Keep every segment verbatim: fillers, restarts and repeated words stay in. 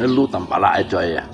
滷淡薄仔愛嘴啊。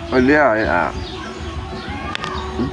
哎，你啊，你啊。嗯。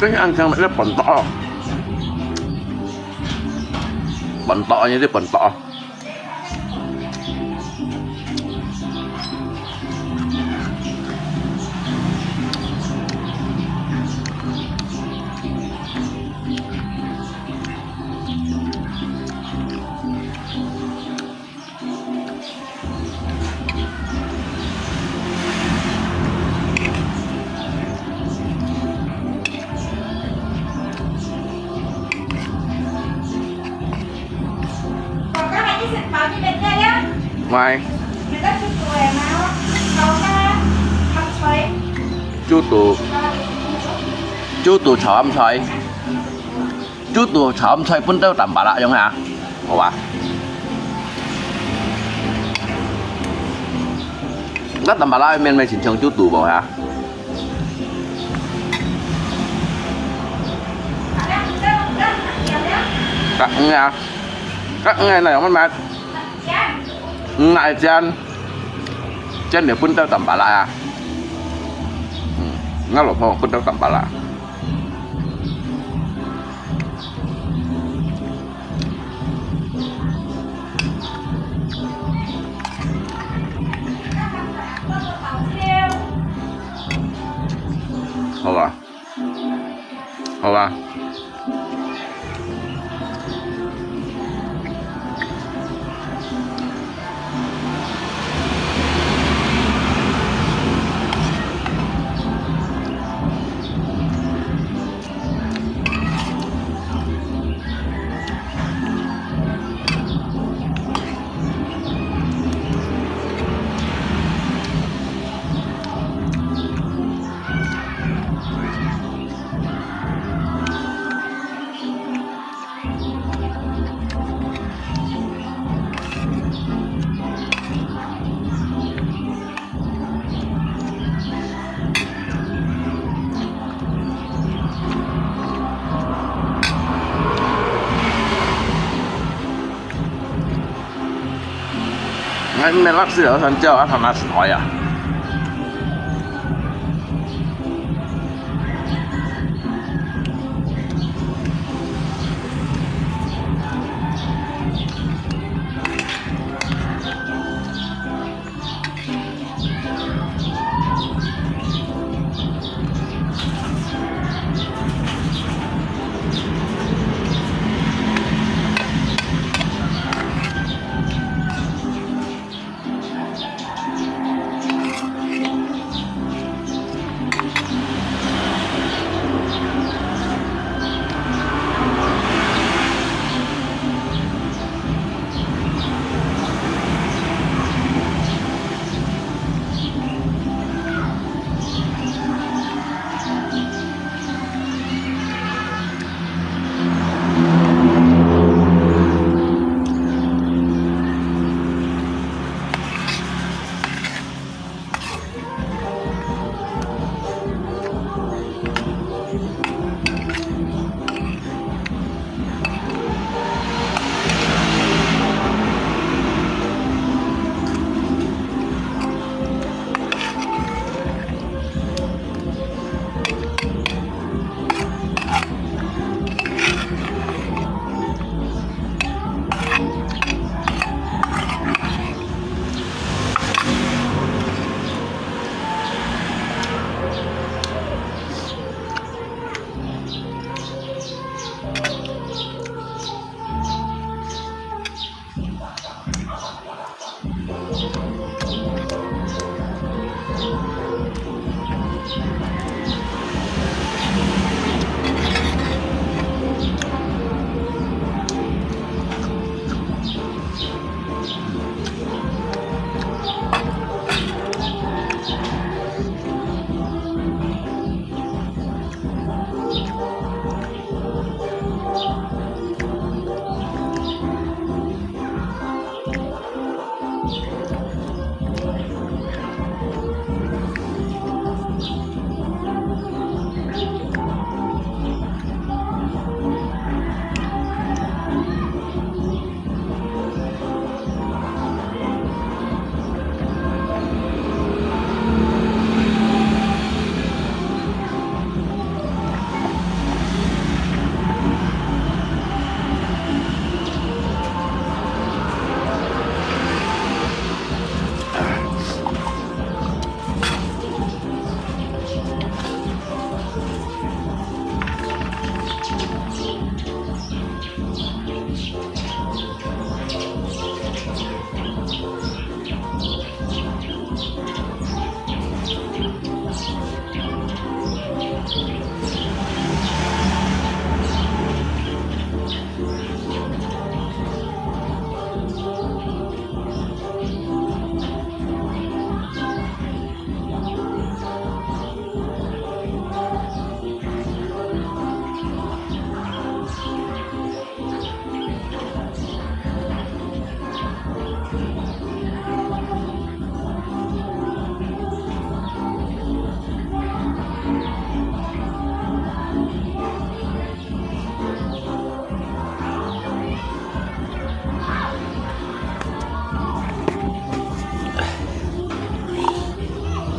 恁香个粄條，粄條，恁樣个粄條。 喂。豬肚，豬肚炒鹹菜。 豬肚炒鹹菜，粄條淡白辣，用下，好吧？該淡白辣个麵咪親像豬肚無呀？該魚啊，該魚啊，哪樣慢慢，魚愛煎，煎了粄條淡白辣啊。嗯，𠊎老婆粄條淡白辣。 好吧，好吧。 哎，你们那吃了三角啊，他妈死坏呀！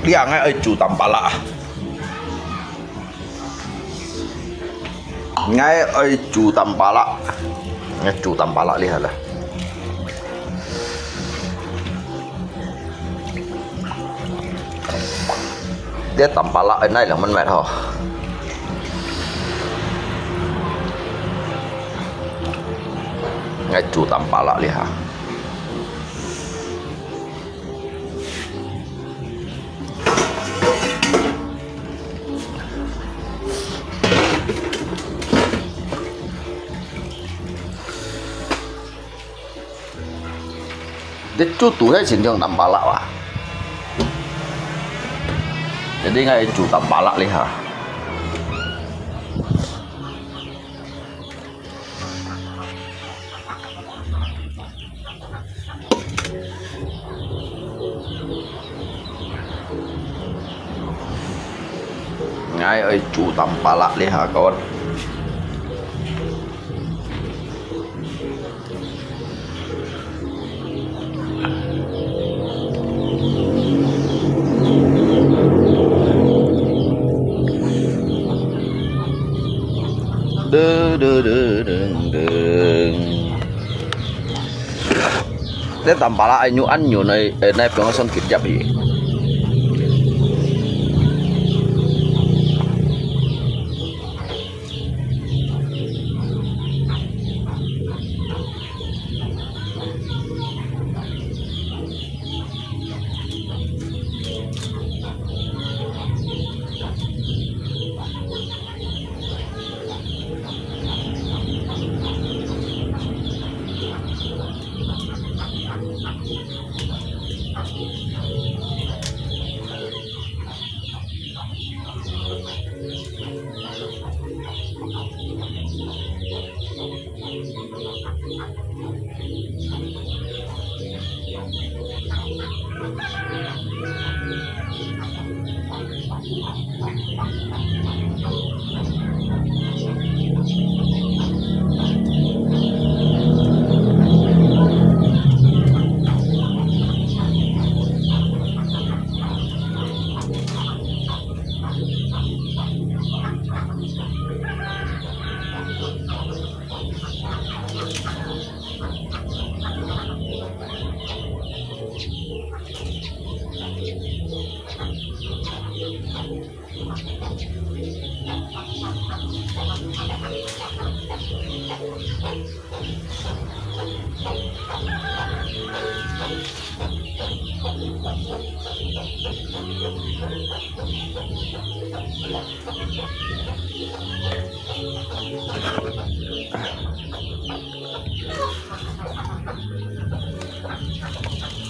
這𠊎愛煮淡白辣啊。𠊎愛煮淡白辣，𠊎煮淡白辣這下啦。這淡白辣愛哪樣慢慢吼。𠊎煮淡白辣這下。 你煮到該先用淡白辣啊？一定愛煮淡白辣哩哈。 𠊎愛煮淡白辣哩哈，各位。 這淡白辣愛用恁樣來，呃，來放上去入去。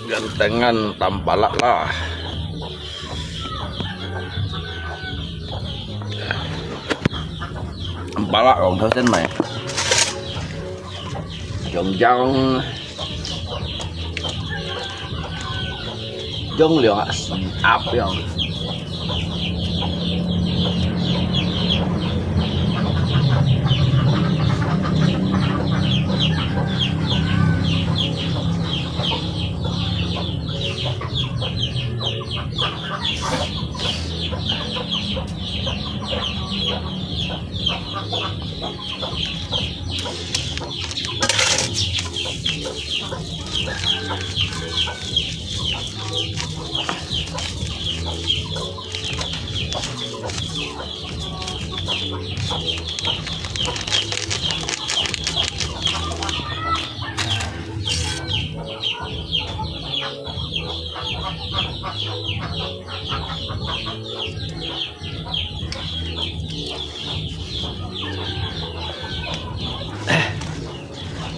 Gantengan tampalak lah. Tampalak kong thâu sen mai. Jong jong. Jong liang ah si ap yong.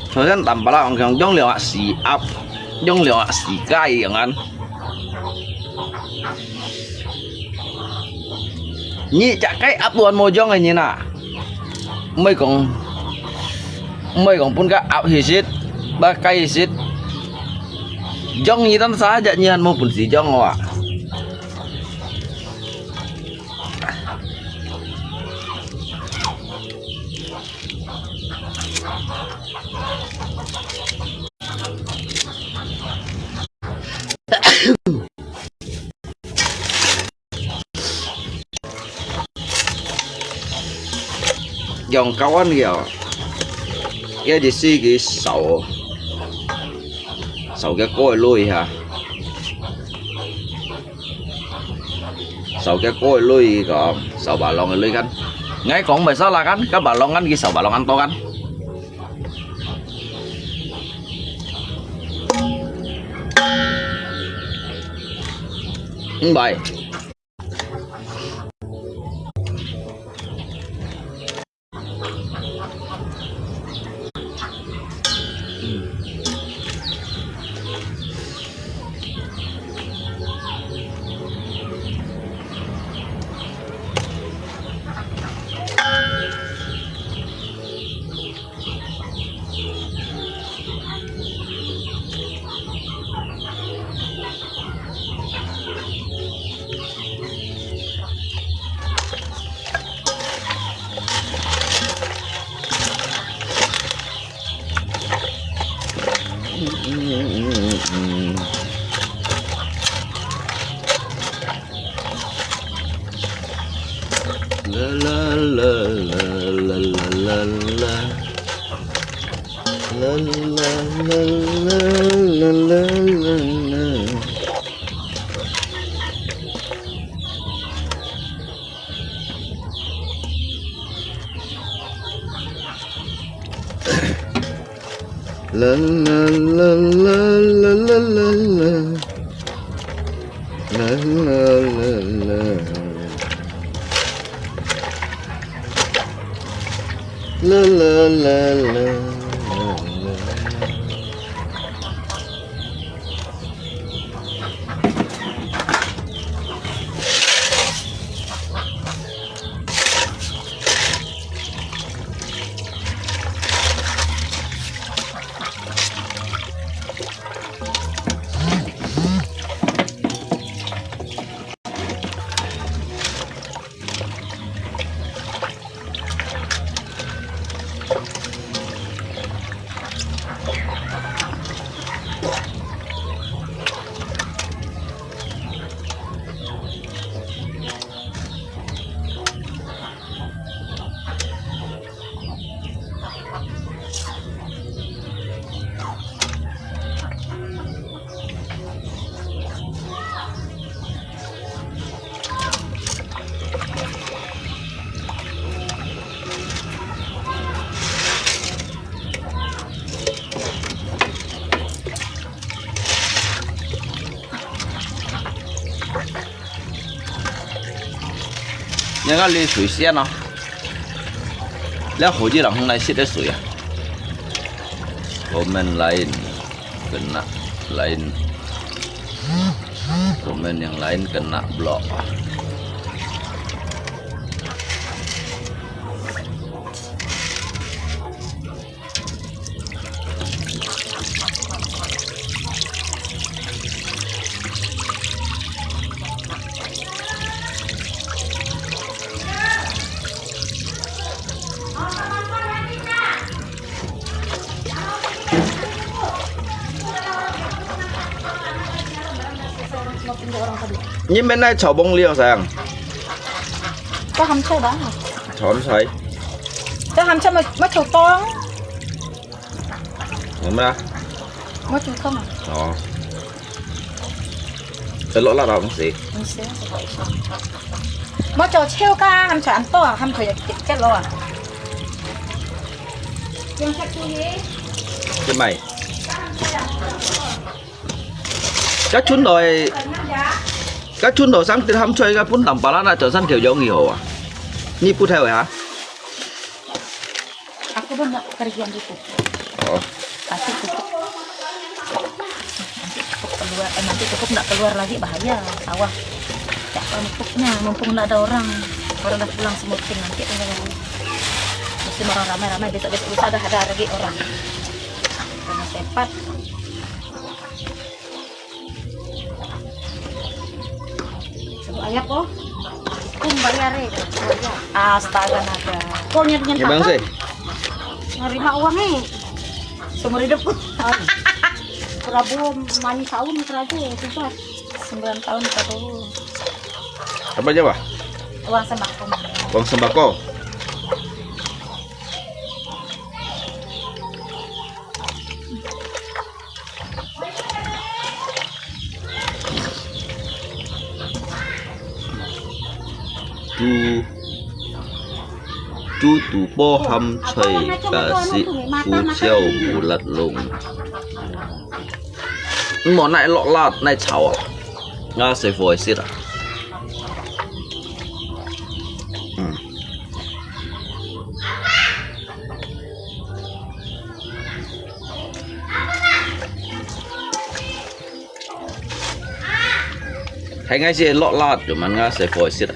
Thâu sen tampalak kong jong liang ah si ap, jong liang ah si kai yong an. Nyi jak kai ap luan mo jong ai nyi na. Mui kong, mui kong pun ka ap hi sit, ba kai hi sit. Jong nyi tan sa jak nyi han mo pun si jong wa. 用高溫个哦，一直試佢燒，燒个過个鐳哈，燒个過个鐳个，燒白浪个鐳kan。𠊎講masalah kan，該白浪kan，佢燒白浪kan多kan。明白。 你看這水鮮哦，這好似人來食个水啊。我們來，kena lain，我們yang lain kena block。 你們來炒飯了，sayang？ 該鹹菜吧。炒鹹菜。該鹹菜乜，乜炒湯。有無啊？乜做湯啊？哦。再落辣椒東西。毋使，毋使。乜做炒加鹹菜恁多啊，鹹菜也結結落啊。用食注意。做咩？ 該村內，該村內生得鹹菜，該分南巴拉那早餐條容易好啊。你不太會啊？Aku pun nak kerja di pupuk. Oh. Nanti pupuk. Nanti pupuk keluar, eh, nanti pupuk nak keluar lagi bahaya, sawah. Tak tahu pupuknya, mumpung nggak ada orang. Orang dah pulang semua tim, nanti tinggal lagi. Mesti orang ramai-ramai, besok-besok lusa dah ada lagi orang. Kena sepat. Ayah ko, kung bayar eh, bayar. Astaga naga. Kau niat niat Bang sih. Nerima uang eh. Seumur hidupku. Prabowo manis tahun Prabowo susah. Sembilan tahun Prabowo. Apa aja, Pak? Uang sembako. Uang sembako. 豬，豬肚包鹹菜加食胡椒烏辣燶。無，哪落辣，哪炒啊？𠊎細火食啊。嗯。 還愛係落辣，就慢慢細火食啊。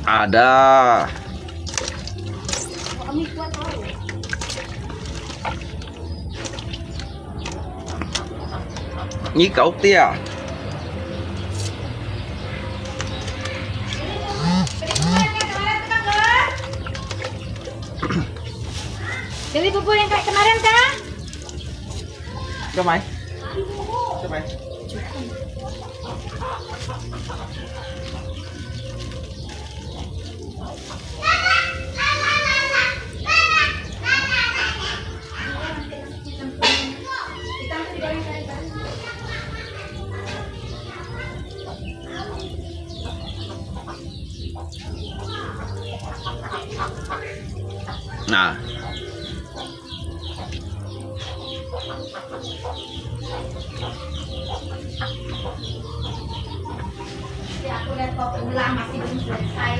Ada. Nyi kau tia. Jadi bubur yang kayak kemarin kah? Kemai. Kemai. Nah. Aku laptop ulang masih belum selesai.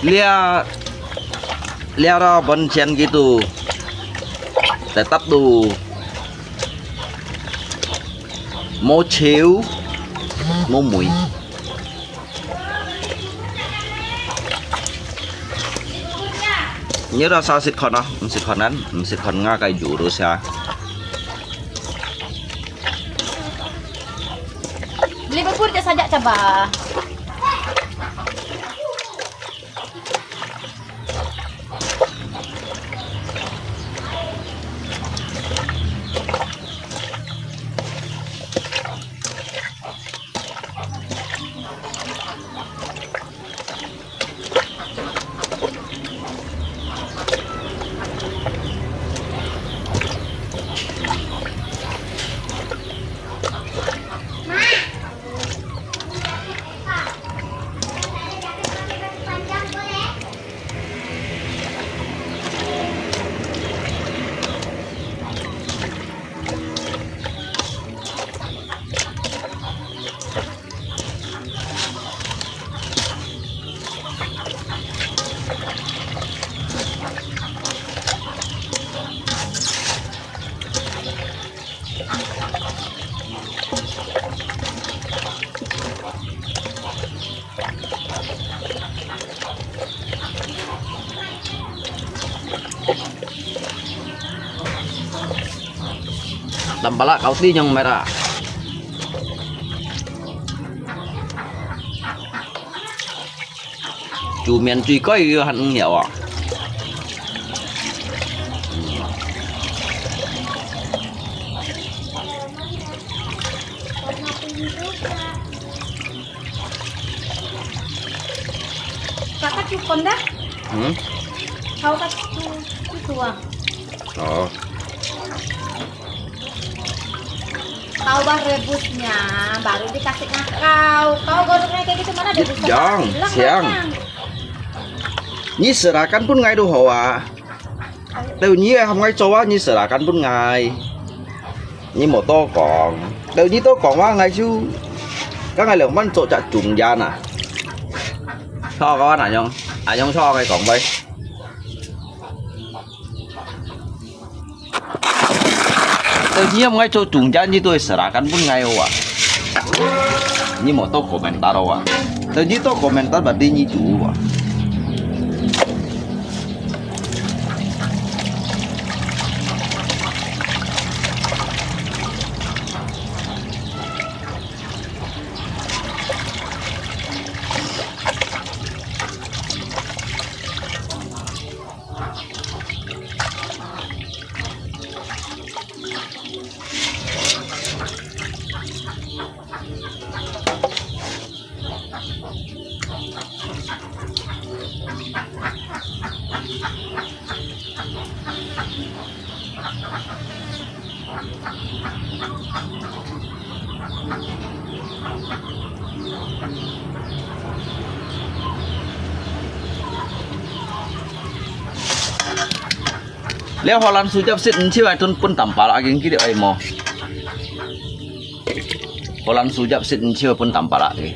Lia, lia ra bánh tráng gitu. Tetap tu. Mô chiu, mô mùi. Nyo ra sa sit khon ah, sit khon nan, sit khon nga kai ju ru sa. Beli bubur je saja coba. Tampalak kau ti nyong merah. Chu miên chui koi yu han ng hiao ah. Kakak cukon dah. Hmm? Kau kat cu, cu tuang. Oh. Kau bah rebusnya, baru dikasih ngakau. Kau gorengnya kayak gitu mana ada bisa. Jang, bilang siang. Jang. Nyi serahkan pun ngai du hoa. Teu nyi ham ngai coba nyi serahkan pun ngai. Nyi mo to kong. Teu nyi to kong wa ngai su. Ka ngai leng man co cak jungyan ah. Cho kau anang yong, anang yong cho ngai kong bai. Teu nyi ham ngai co jungyan nyi tu serahkan pun ngai hoa. Nyi mo to komentar hoa. Teu nyi to komentar berarti nyi cu hoa. 這荷蘭樹葉食毋少啊，分，分淡薄仔，見佢愛無？荷蘭樹葉食毋少，分淡薄仔。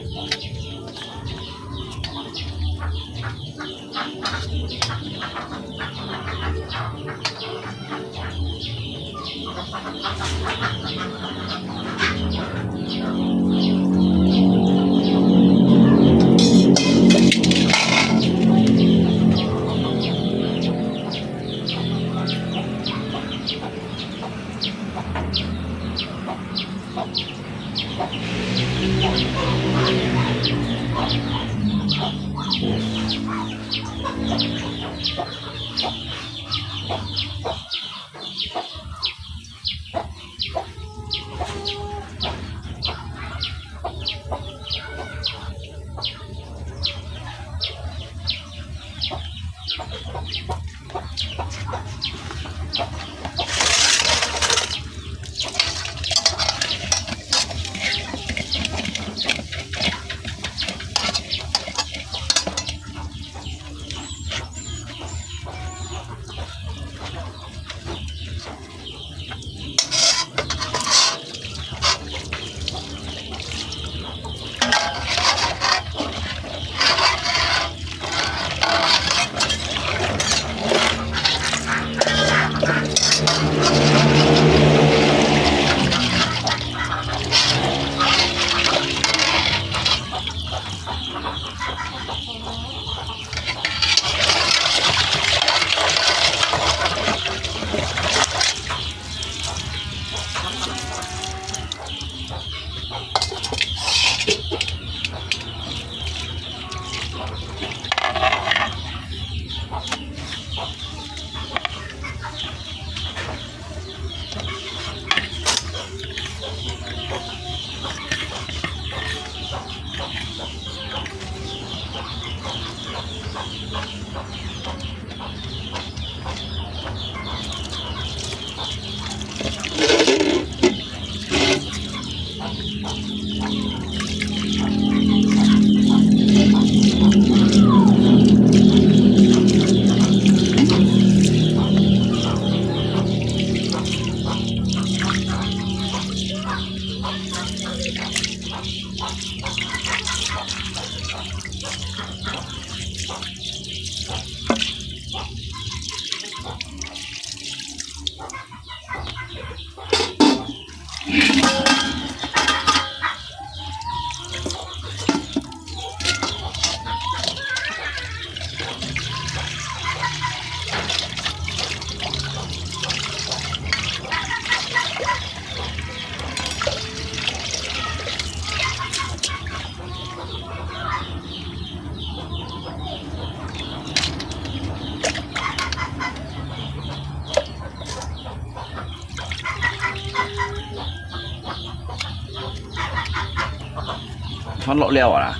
全落了啊，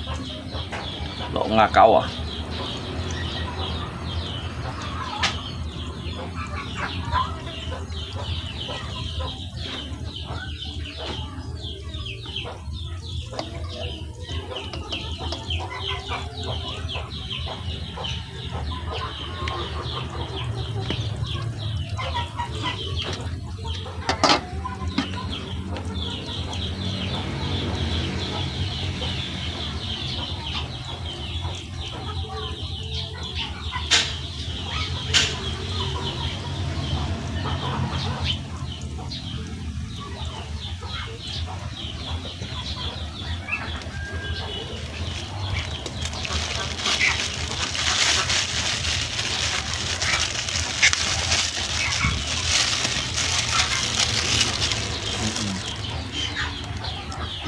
落牙膏啊。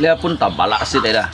這分淡薄仔食个啦。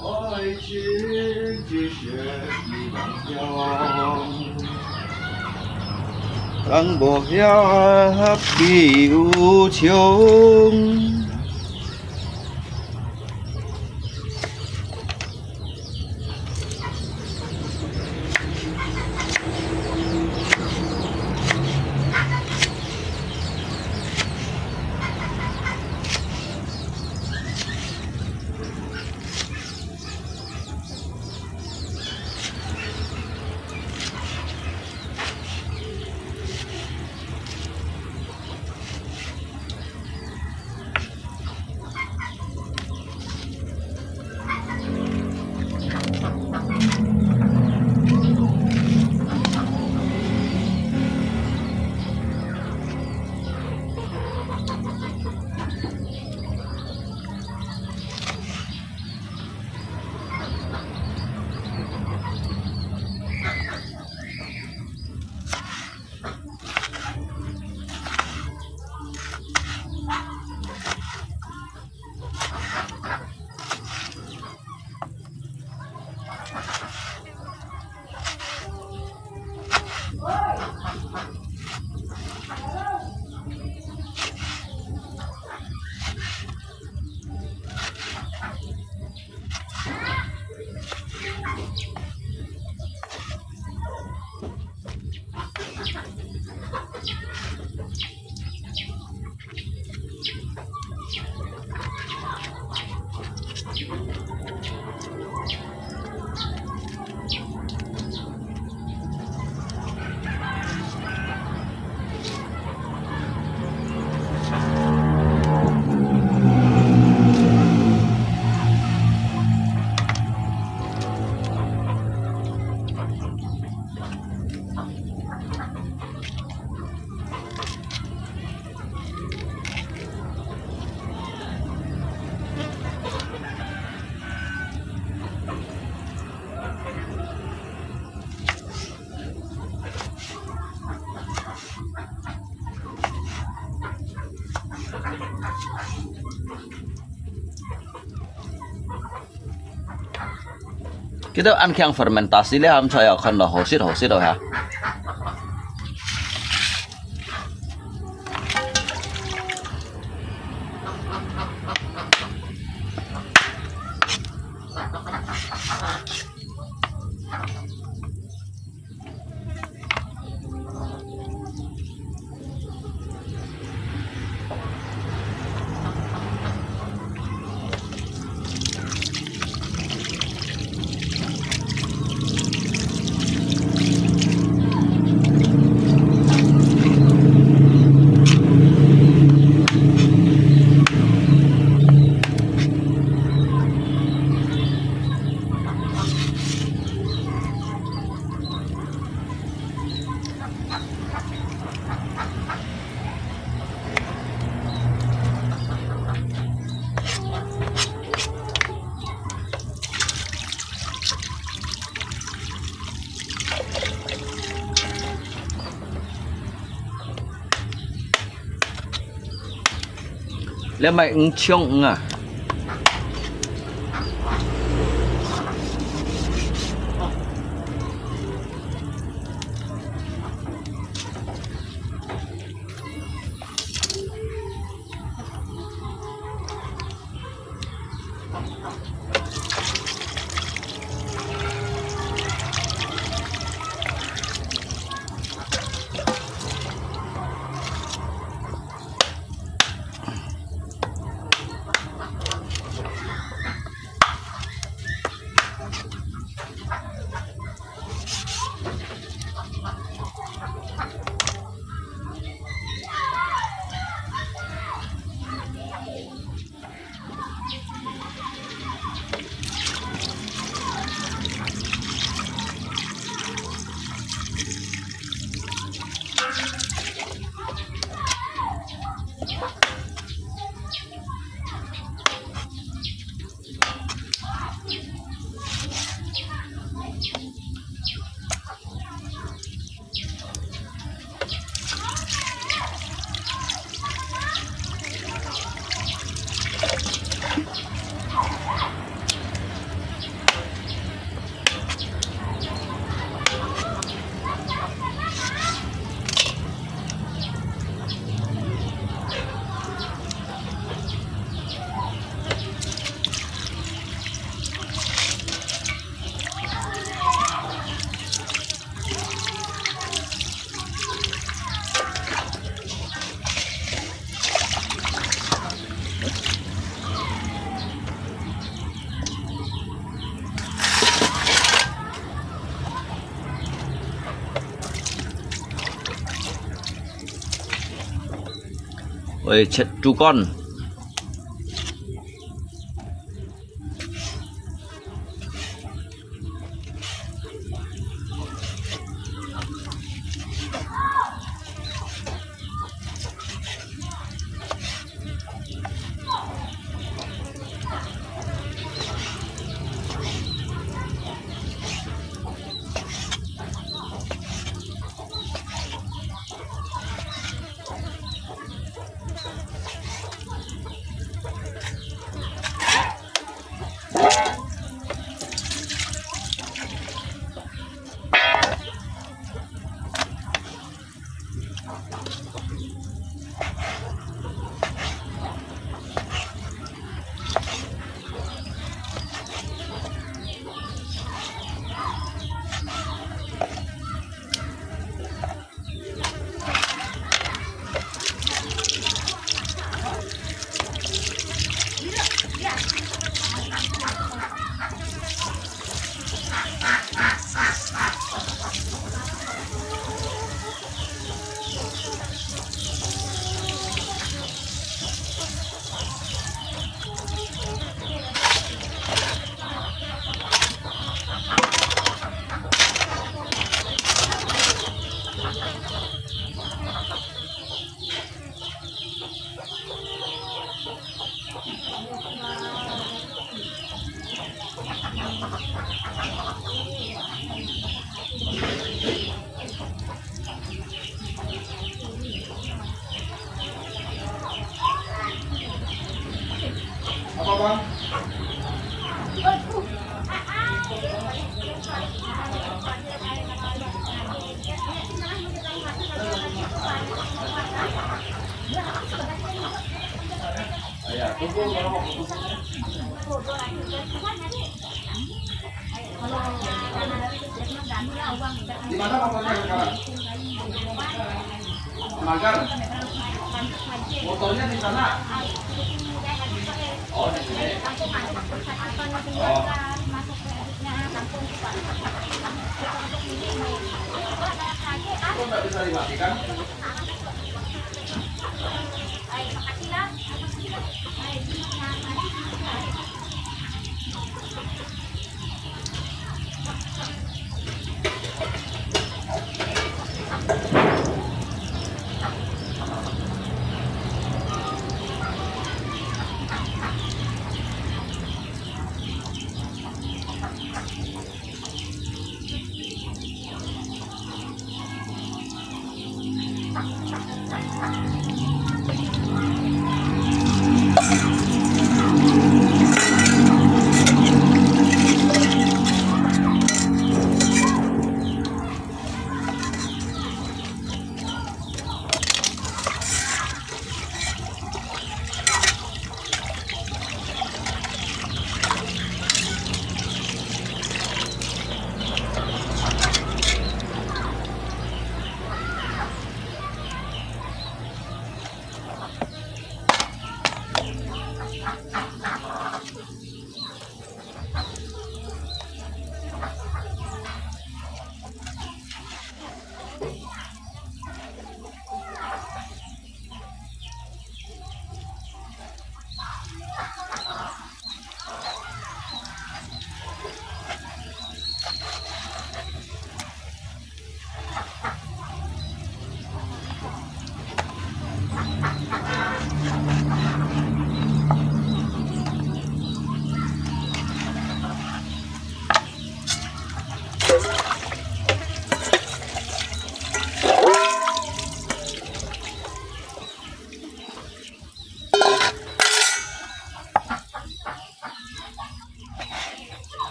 愛情只是一場夢，當無遐比有情。 佢兜恁強fermentasi咧，鹹菜啊，看到好食好食哦，哈。這賣魚腸魚啊。會切豬肝。 Di mana motornya sekarang? Makan. Motornya di sana. Oh, di sini. Oh. Kok nggak bisa dimatikan?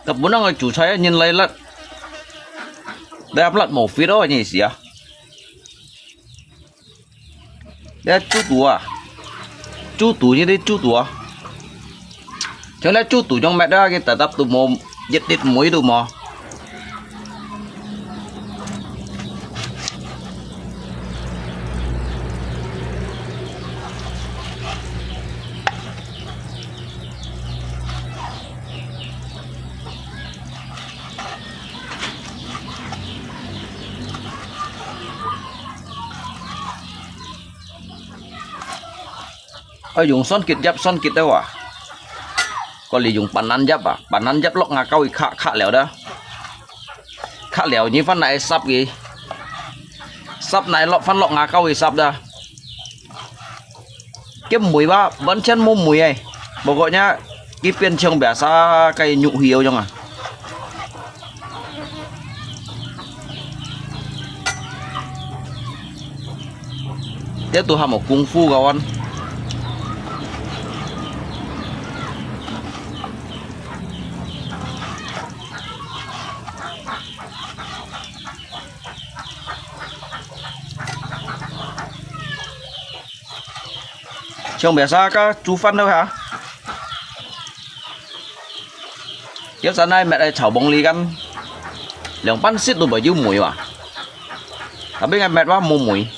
Tapi nang ai 煮菜啊，人來辣，來辣無fit哦，你意思啊？ 這豬肚啊，豬肚，你个豬肚啊，像這豬肚樣搣啊，佢tetap都無，一滴梅都無。愛用酸桔葉，酸桔个話，過來用板藍葉啊，板藍葉落牙膏去硞，硞了的，硞了你翻來煠佢，煠來落，翻落牙膏去煠的。佢味吧，完全無味誒，無過呢，佢變像biasa个肉去了樣啊。 這都還無功夫个哦。像biasa个煮飯了哈。有陣來搣來炒黃梨乾，涼拌食都會有味哇。Tapi𠊎搣哇無味。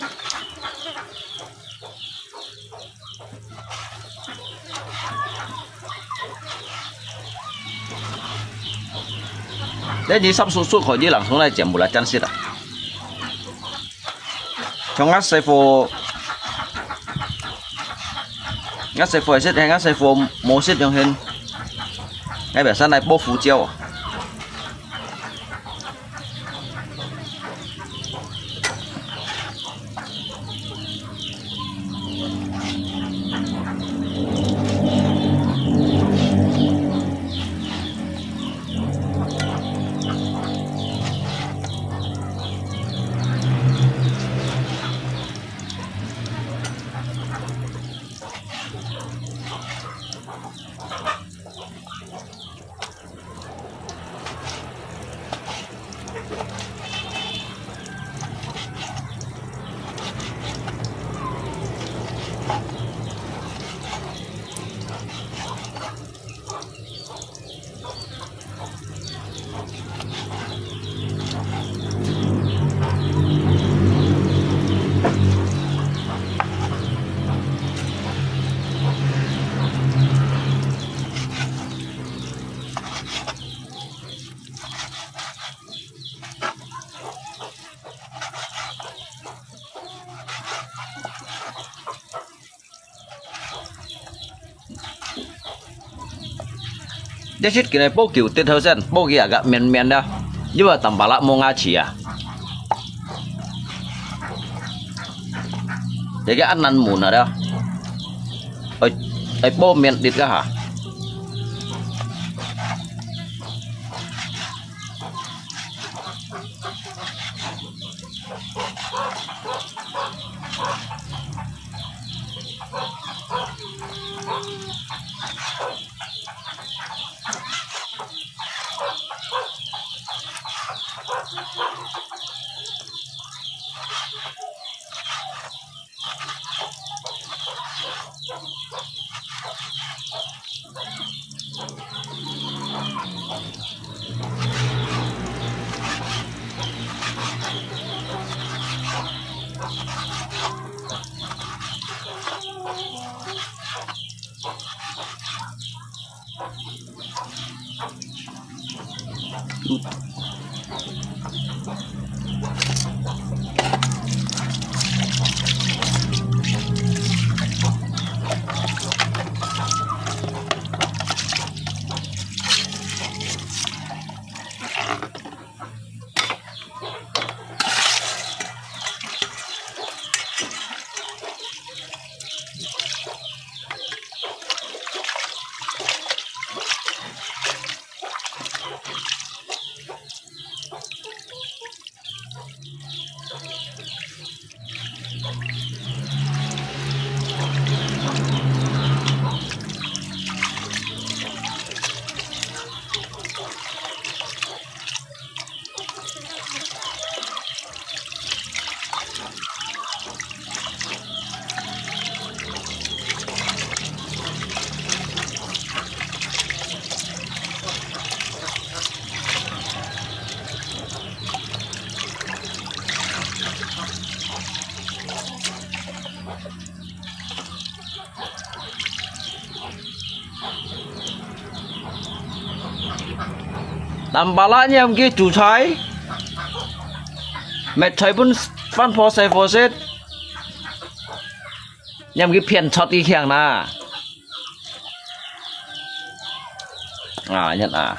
這你煠熟熟，可以冷凍來煎，無啦，煎食啊。像𠊎師傅，𠊎師傅係食，𠊎師傅無食樣形，𠊎本身來剝胡椒啊。 這食起來包久得好先，包佢啊个綿綿的，因為淡白啦無牙齒啊。這个恁難聞啊了，愛愛包綿啲个哈。 Lam pala niam ki tu chai. Met chai pun fan pho sai pho set. Nyam ki phian chot ki khiang na. Ah, nyan ah.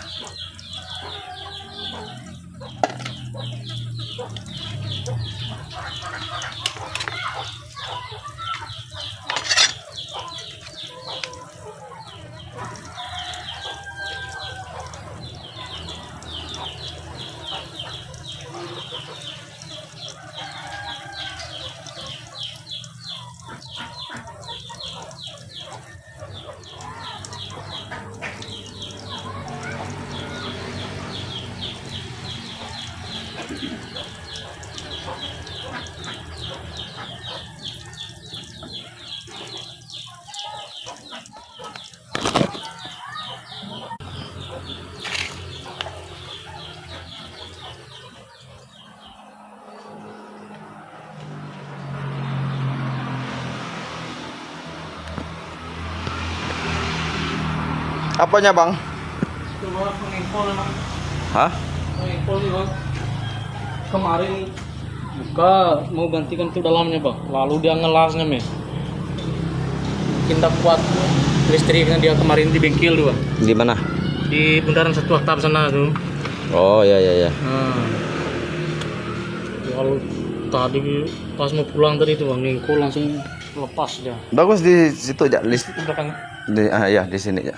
Apanya, Bang? Itu, Bang, pengempol, Bang. Hah? Pengempol ni, Bang. Kemarin buka, mau gantikan tu dalamnya, Bang. Lalu dia ngelasnya, meh. Mungkin tak kuat listriknya dia kemarin di bengkel tu, Bang. Di mana? Di bundaran satu atap sana tu. Oh, ya, ya, ya. Nah. Lalu tadi pas mau pulang tadi tu, Bang, ngengkol langsung lepas dia. Bagus di situ aja, list-, Di belakang. Di, ah, ya, di sini aja.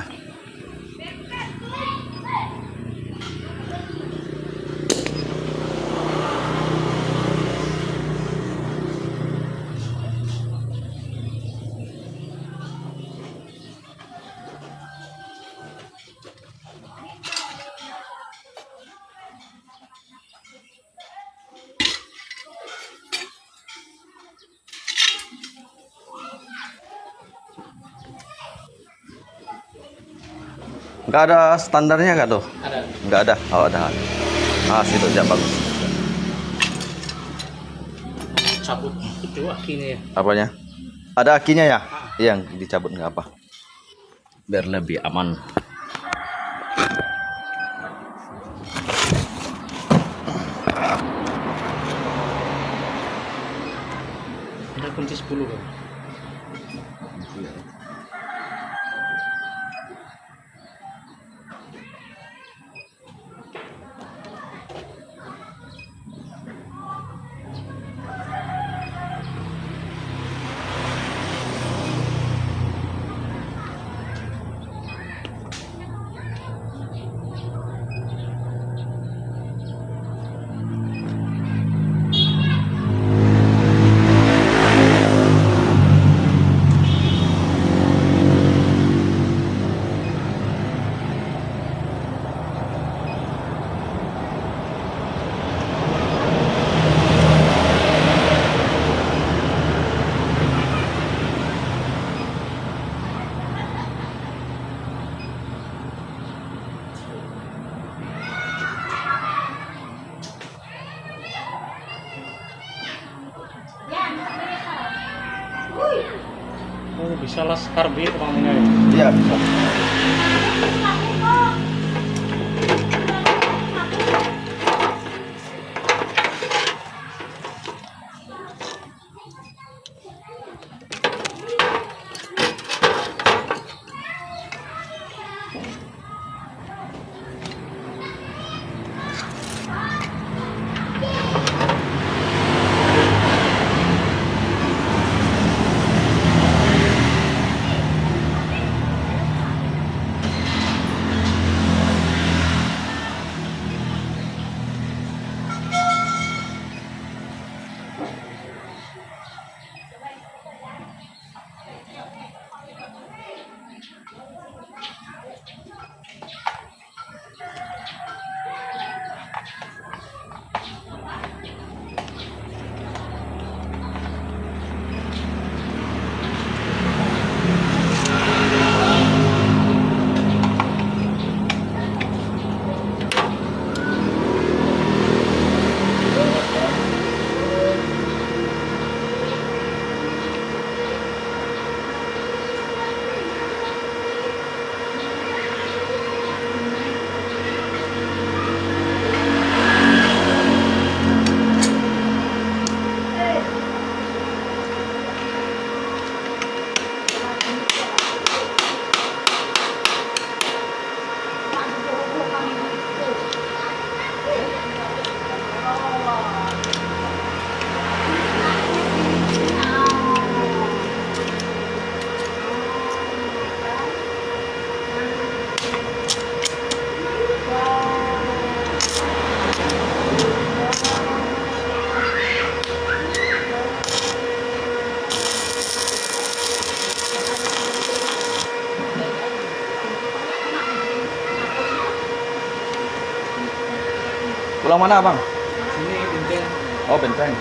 Nggak ada standarnya nggak tuh? Ada. Nggak ada? Oh, ada. Ah, situ aja bagus. Cabut itu akinya ya. Apanya? Ada akinya ya? Ah. Iya, yang dicabut nggak apa. Biar lebih aman. Ada kunci sepuluh, Bang. Oh, bisa lah sekar bit, Bang, ini. Iya, bisa. Yang mana, Bang? Sini Benteng. Oh, Benteng.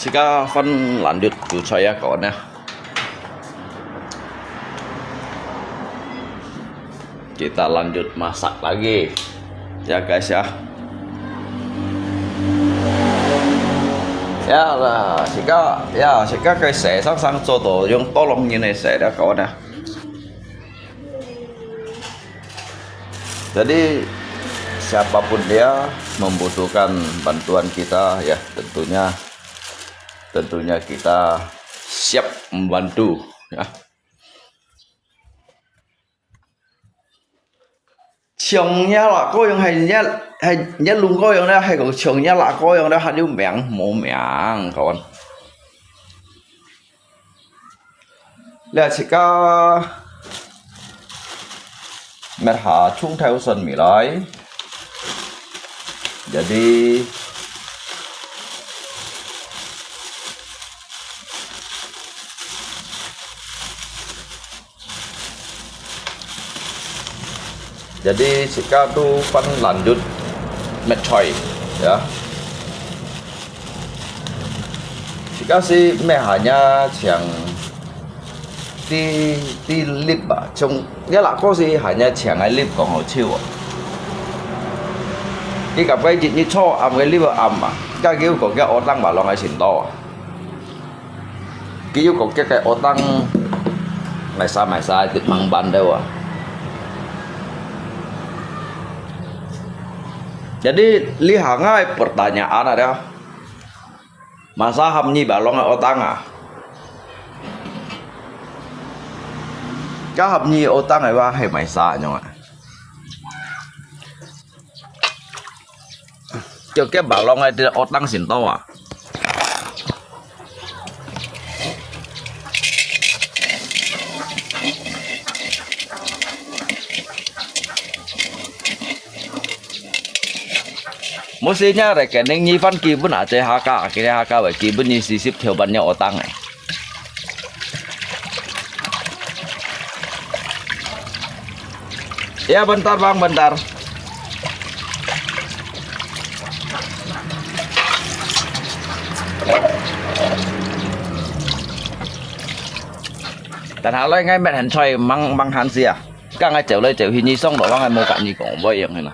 Jika fan lanjut tu saya kawan ya. Kita lanjut masak lagi. Ya guys ya. Ya lah, jika ya jika guys saya sang sang 做到用多龙人的 saya kawan ya. Jadi siapapun dia membutuhkan bantuan kita ya, tentunya tentunya kita siap membantu ya. 像若辣椒樣，係若，係若弄糕樣咧，係講像若辣椒樣咧，還有名無名，各位。這自家搣下蔥頭蒜尾來，jadi Jadi自家都分lanjut metchoi, ya. 自家係搣下若像滴滴粒啊，像這辣椒係下若像个粒講好笑啊。佢甲个日日炒暗个粒啊暗啊，甲佢講个蚵當嘛，攏係先到啊。 佢又講个个蚵當，賣啥賣啥，直mang bandar啊。Jadi，lihat ngai pertanyaan ada, masa ham nyi balong个蚵當啊？該ham nyi蚵當个話，係賣啥樣啊？ 叫个balong个，這蚵當先到啊。Mesti nya rekening nyi番基本啊，這下價，今日下價个基本你四十條半个蚵當个。 Ya, bentar, Bang, bentar. Tan hal lai ngai met han choi mang, mang han sia. Kang ngai cheu lai cheu hi ni song lo wang ngai mo ka ni kong boi yang hina.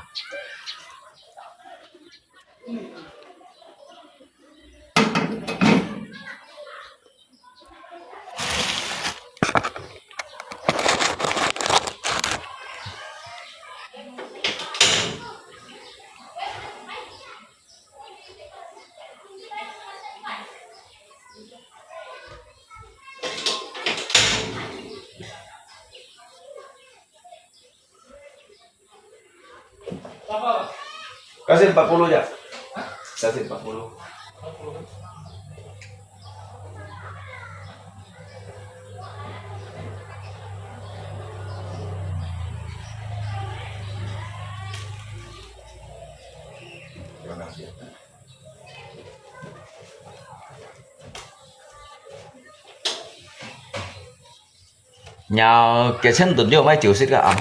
然後幾千噸肉買酒食个啊。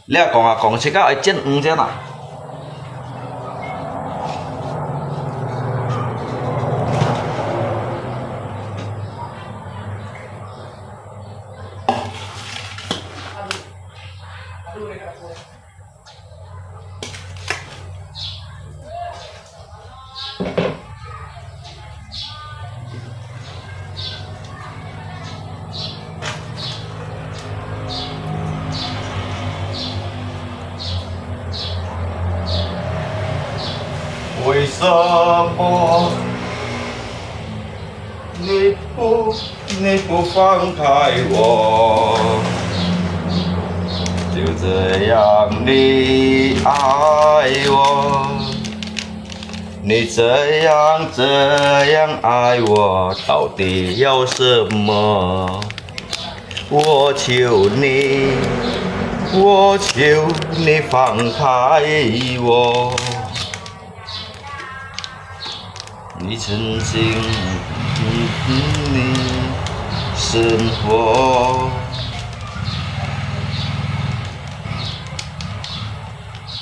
你啊講啊講，自家愛煎魚煎啊。為什麼 你不，你不放開我，就這樣你愛我，你這樣，這樣愛我，到底要什麼？我求你，我求你放開我。 你曾經，你生活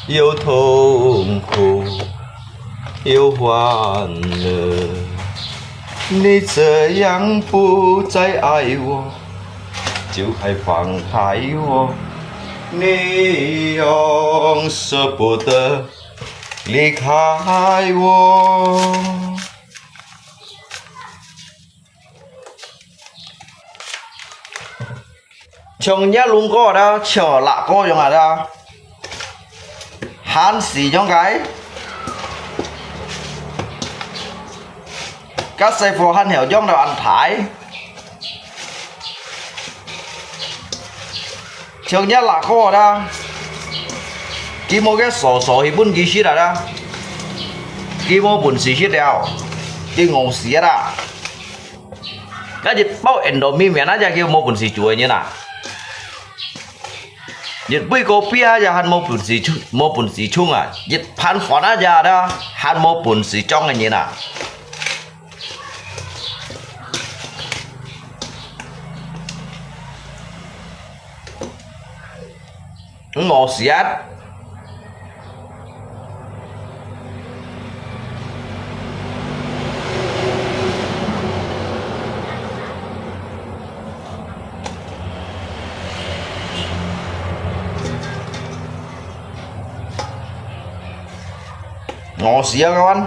有痛苦，有歡樂，你這樣不再愛我，就愛放開我，你永捨不得 離開我。像這龍哥啦，像辣椒樣啊啦，還係樣个，該師傅還曉樣到恁大。像這辣哥啦，佢無个嫂嫂去分佢食啦，佢無本事食了，佢餓死啊啦！該一包Indomie麵啊，這叫無本事做个人啊！一杯咖啡啊，這還無本事沖，無本事沖啊！一盤飯啊，這啦，還無本事裝个人啊！ 我食。我食啊，kawan。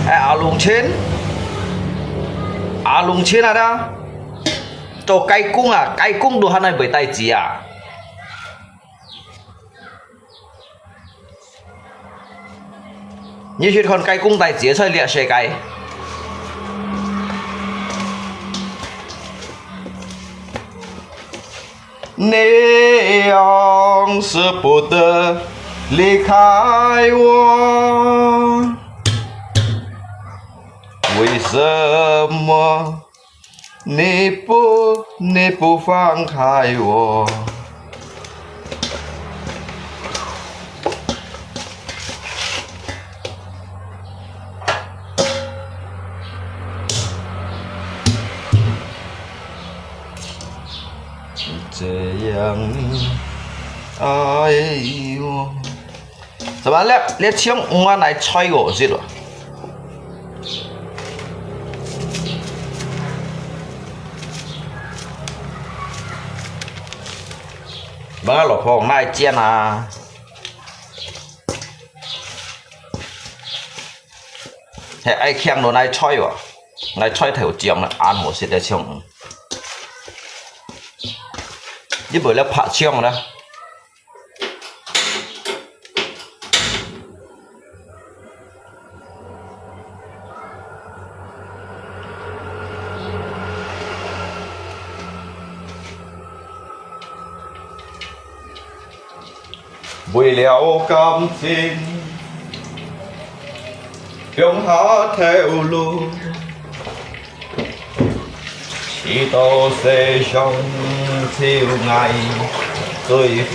哎，阿龍清，阿龍清啊，做雞公啊，雞公都還來賣帶子啊！ 你去看雞公帶子在這世界。你總是不得離開我，為什麼 你不，你不放開我。這樣你愛我。 做麼个這，這像魚啊，來菜哦，係咯。麼个蘿蔔來煎啊？係愛囥落來菜哦，來菜頭醬啊，恁好食个像魚。你買了白醬啦。 為了感情，放下頭路，去到世上就愛最瘋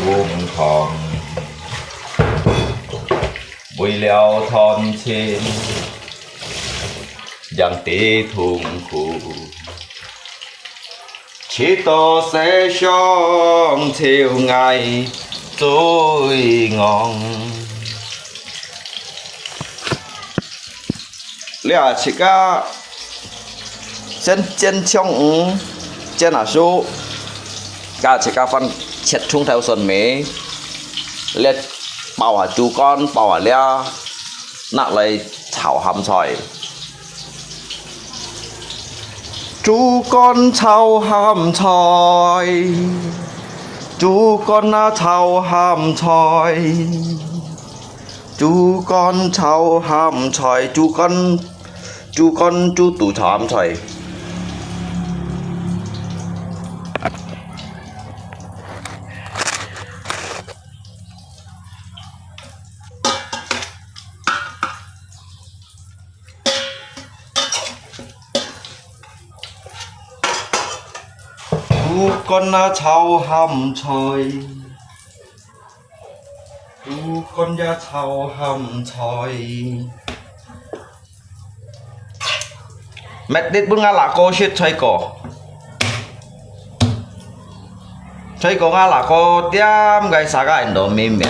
狂。為了賺錢，讓的痛苦。 去到世上就愛最戇。這自家先煎像魚，煎下熟，該自家放切蔥頭蒜尾，這爆下豬肝，爆下這，拿來炒鹹菜。 豬肝炒鹹菜，豬肝啊炒鹹菜，豬肝炒鹹菜，豬肝，豬肝豬肚炒鹹菜。 豬肝啊炒鹹菜，豬肝也炒鹹菜。 搣忒分吾老哥食菜哥。菜哥，吾老哥點个啥个Indomie麵。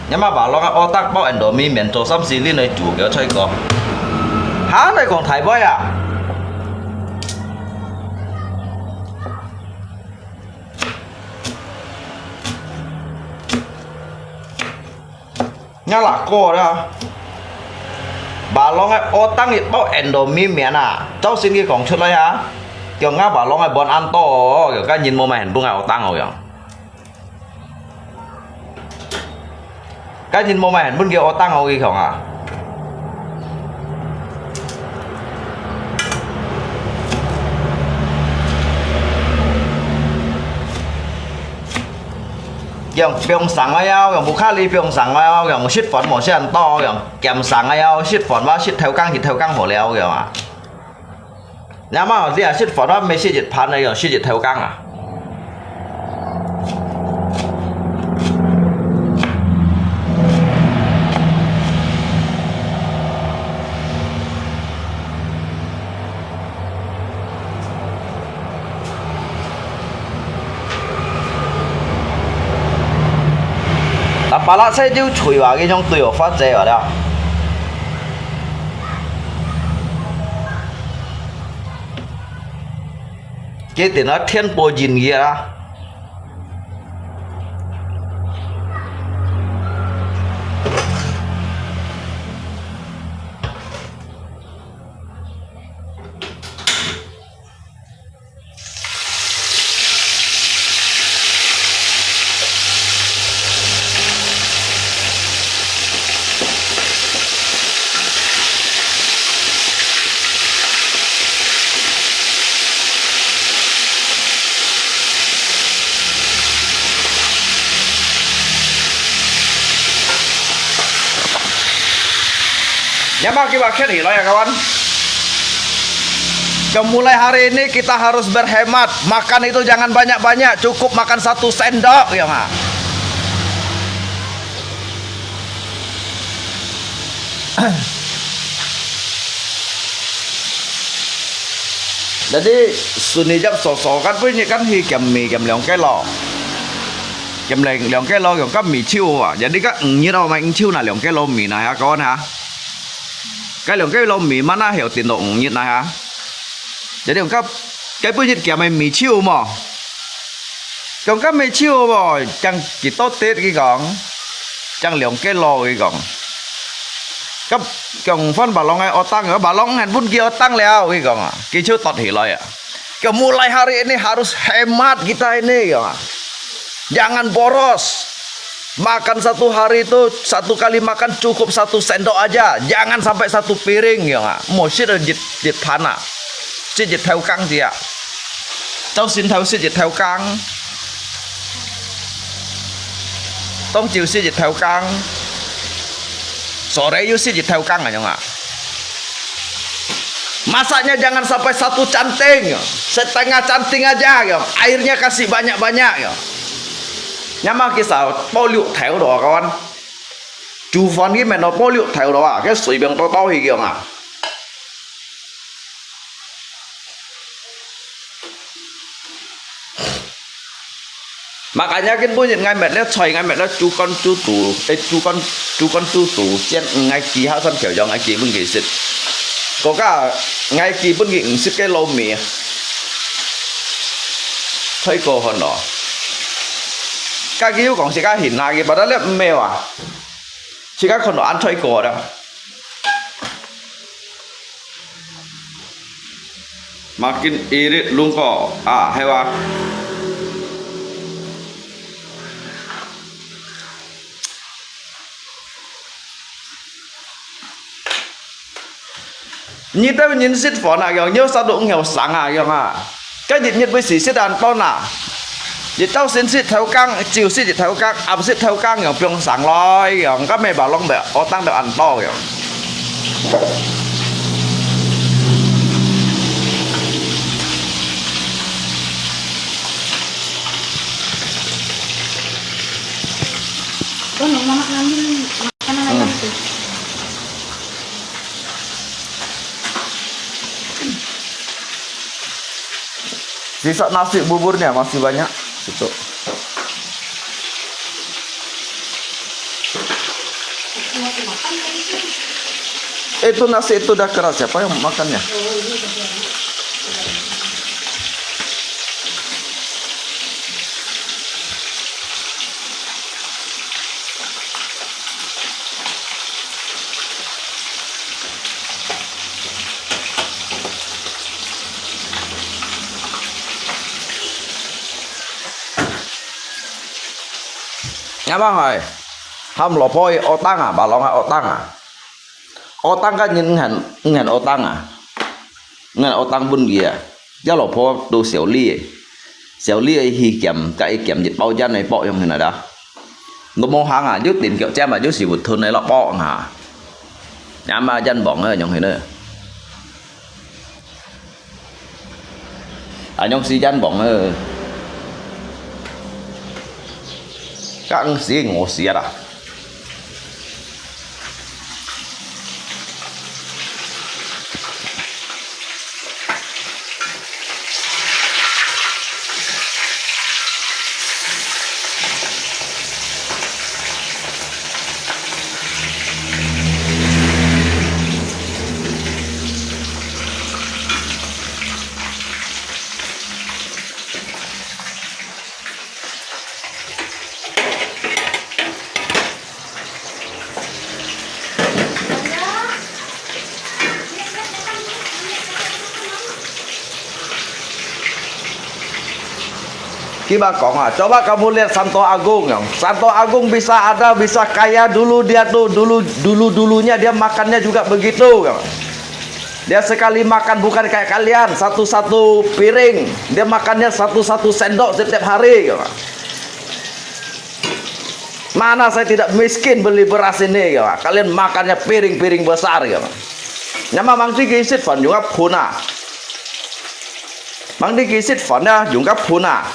你嘛話落个，我打包Indomie麵做三四輪來煮个菜哥。哈，你講大杯啊？ 𠊎老哥啦，Balong个學堂一包Indomie面啊，朝晨佢講出來啊，叫𠊎Balong个分恁多，該人無買還分𠊎學堂哦樣。該人無買還分佢學堂哦，佢講啊。 樣放生个啊，樣布卡里放生个啊，樣食飯無時間到，樣減生个啊，食飯哇，食頭更，食頭更好了，樣啊。你阿媽，你啊，食飯哇，毋係食一盤个，樣食一頭更啊。 Tapi pala saya就吹啊，佢種對我發財啊了。佢等下天波引佢啊。 Nyaman kita khat hilai ya kawan. Mulai hari ini kita harus berhemat. Makan itu jangan banyak-banyak, cukup makan satu sendok ya ma. Jadi suni jap soso kan pun ini kan hi kiam mi kiam liang kilo. Kiam liang liang kilo kiam kan mi chiu ah. Jadi kan ngit au mai ngit chiu na liang kilo mi na ya kawan ha. Kan liang kilo mi mana hiu tin do ngit na ha. Jadi kan kan pun ini kiam mai mi chiu mo. Kiam kan mi chiu mo, kiam kito tet ki kong. Kiam liang kilo ki kong. Kap kiang fan Balong ai otang, Balong ngan pun ki otang liao ki kong. Ki chu tot hi loi. Kiang mulai hari ini harus hemat kita ini, ya. Jangan boros. Makan satu hari itu, satu kali makan cukup satu sendok aja. Jangan sampai satu piring, ya. Mo sit jit, jit pana. Sit jit thau kang dia. Tau sin thau sit jit thau kang. Tong chiu sit jit thau kang. Sore yu sit jit thau kang anyong ah. Masaknya jangan sampai satu canting, setengah canting aja, ya. Airnya kasih banyak-banyak, ya. Nyama kisah, po liu thau do, kawan. Chu fan ki men do, po liu thau do, ah. Ke sui biang to tau hi, ya. Makanya kin bunyi ngai met le choi ngai met le chu kon chu tu, eh, chu kon, chu kon chu tu, sian ngai ki ha san kiao yong ngai ki bun ki sit. Ko ka ngai ki bun ki ng sit ke lo mi. Choi ko hon lo. Ka ki yu kong si ka hin na ki ba da le me wa. Si ka kon lo an choi ko da. Makin irit lungko, ah, hewa. Nyi tau nyin sit phone ah, yong nyo sa dong nyo sang ah, yong ah. Ka dit nyit bui si sit an ton ah. Yit tau sin sit thau kang, chiu sit thau kang, ap sit thau kang, yong piong sang loi, yong ka me ba long be, o tang be an to, yong. Kau nak makan lagi, makanan lagi tu. Sisa nasi buburnya masih banyak. Situ. Itu nasi itu dah keras, siapa yang makannya? Ngabang hai, ham lopoi otang ah, balong ah otang ah. Otang kan nyin ngan, ngan otang ah. Ngan otang bun dia. Ya lopo tu siau li. Siau li hi kiam, ka i kiam jit pau jan ai pok yong hin ada. Ndu mo hang ah, ju tin kiok jam ah, ju si wut thun ai lo pok nga. Nyam ah jan bong ah yong hin ah. 啊，用時間磅啊。該時我死啊啦！ Kiba kong ah, coba kamu lihat Santo Agung yang. Santo Agung bisa ada, bisa kaya dulu dia tu, dulu dulu dulunya dia makannya juga begitu yang. Dia sekali makan bukan kayak kalian, satu-satu piring. Dia makannya satu-satu sendok setiap hari. Mana saya tidak miskin beli beras ini, kalian makannya piring-piring besar. Nyama mang tiki sit fan juga puna. Mang tiki sit fan ya juga puna.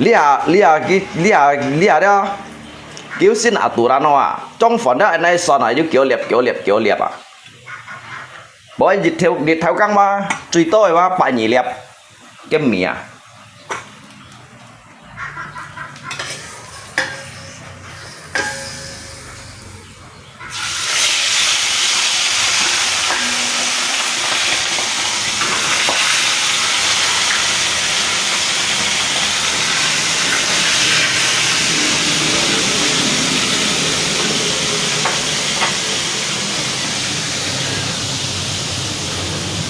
這這佢這這了，佢有新aturan哦啊，裝飯了恁樣算啊，要九粒九粒九粒啊。無日頭日頭光嘛，最多个話百二粒，个米啊。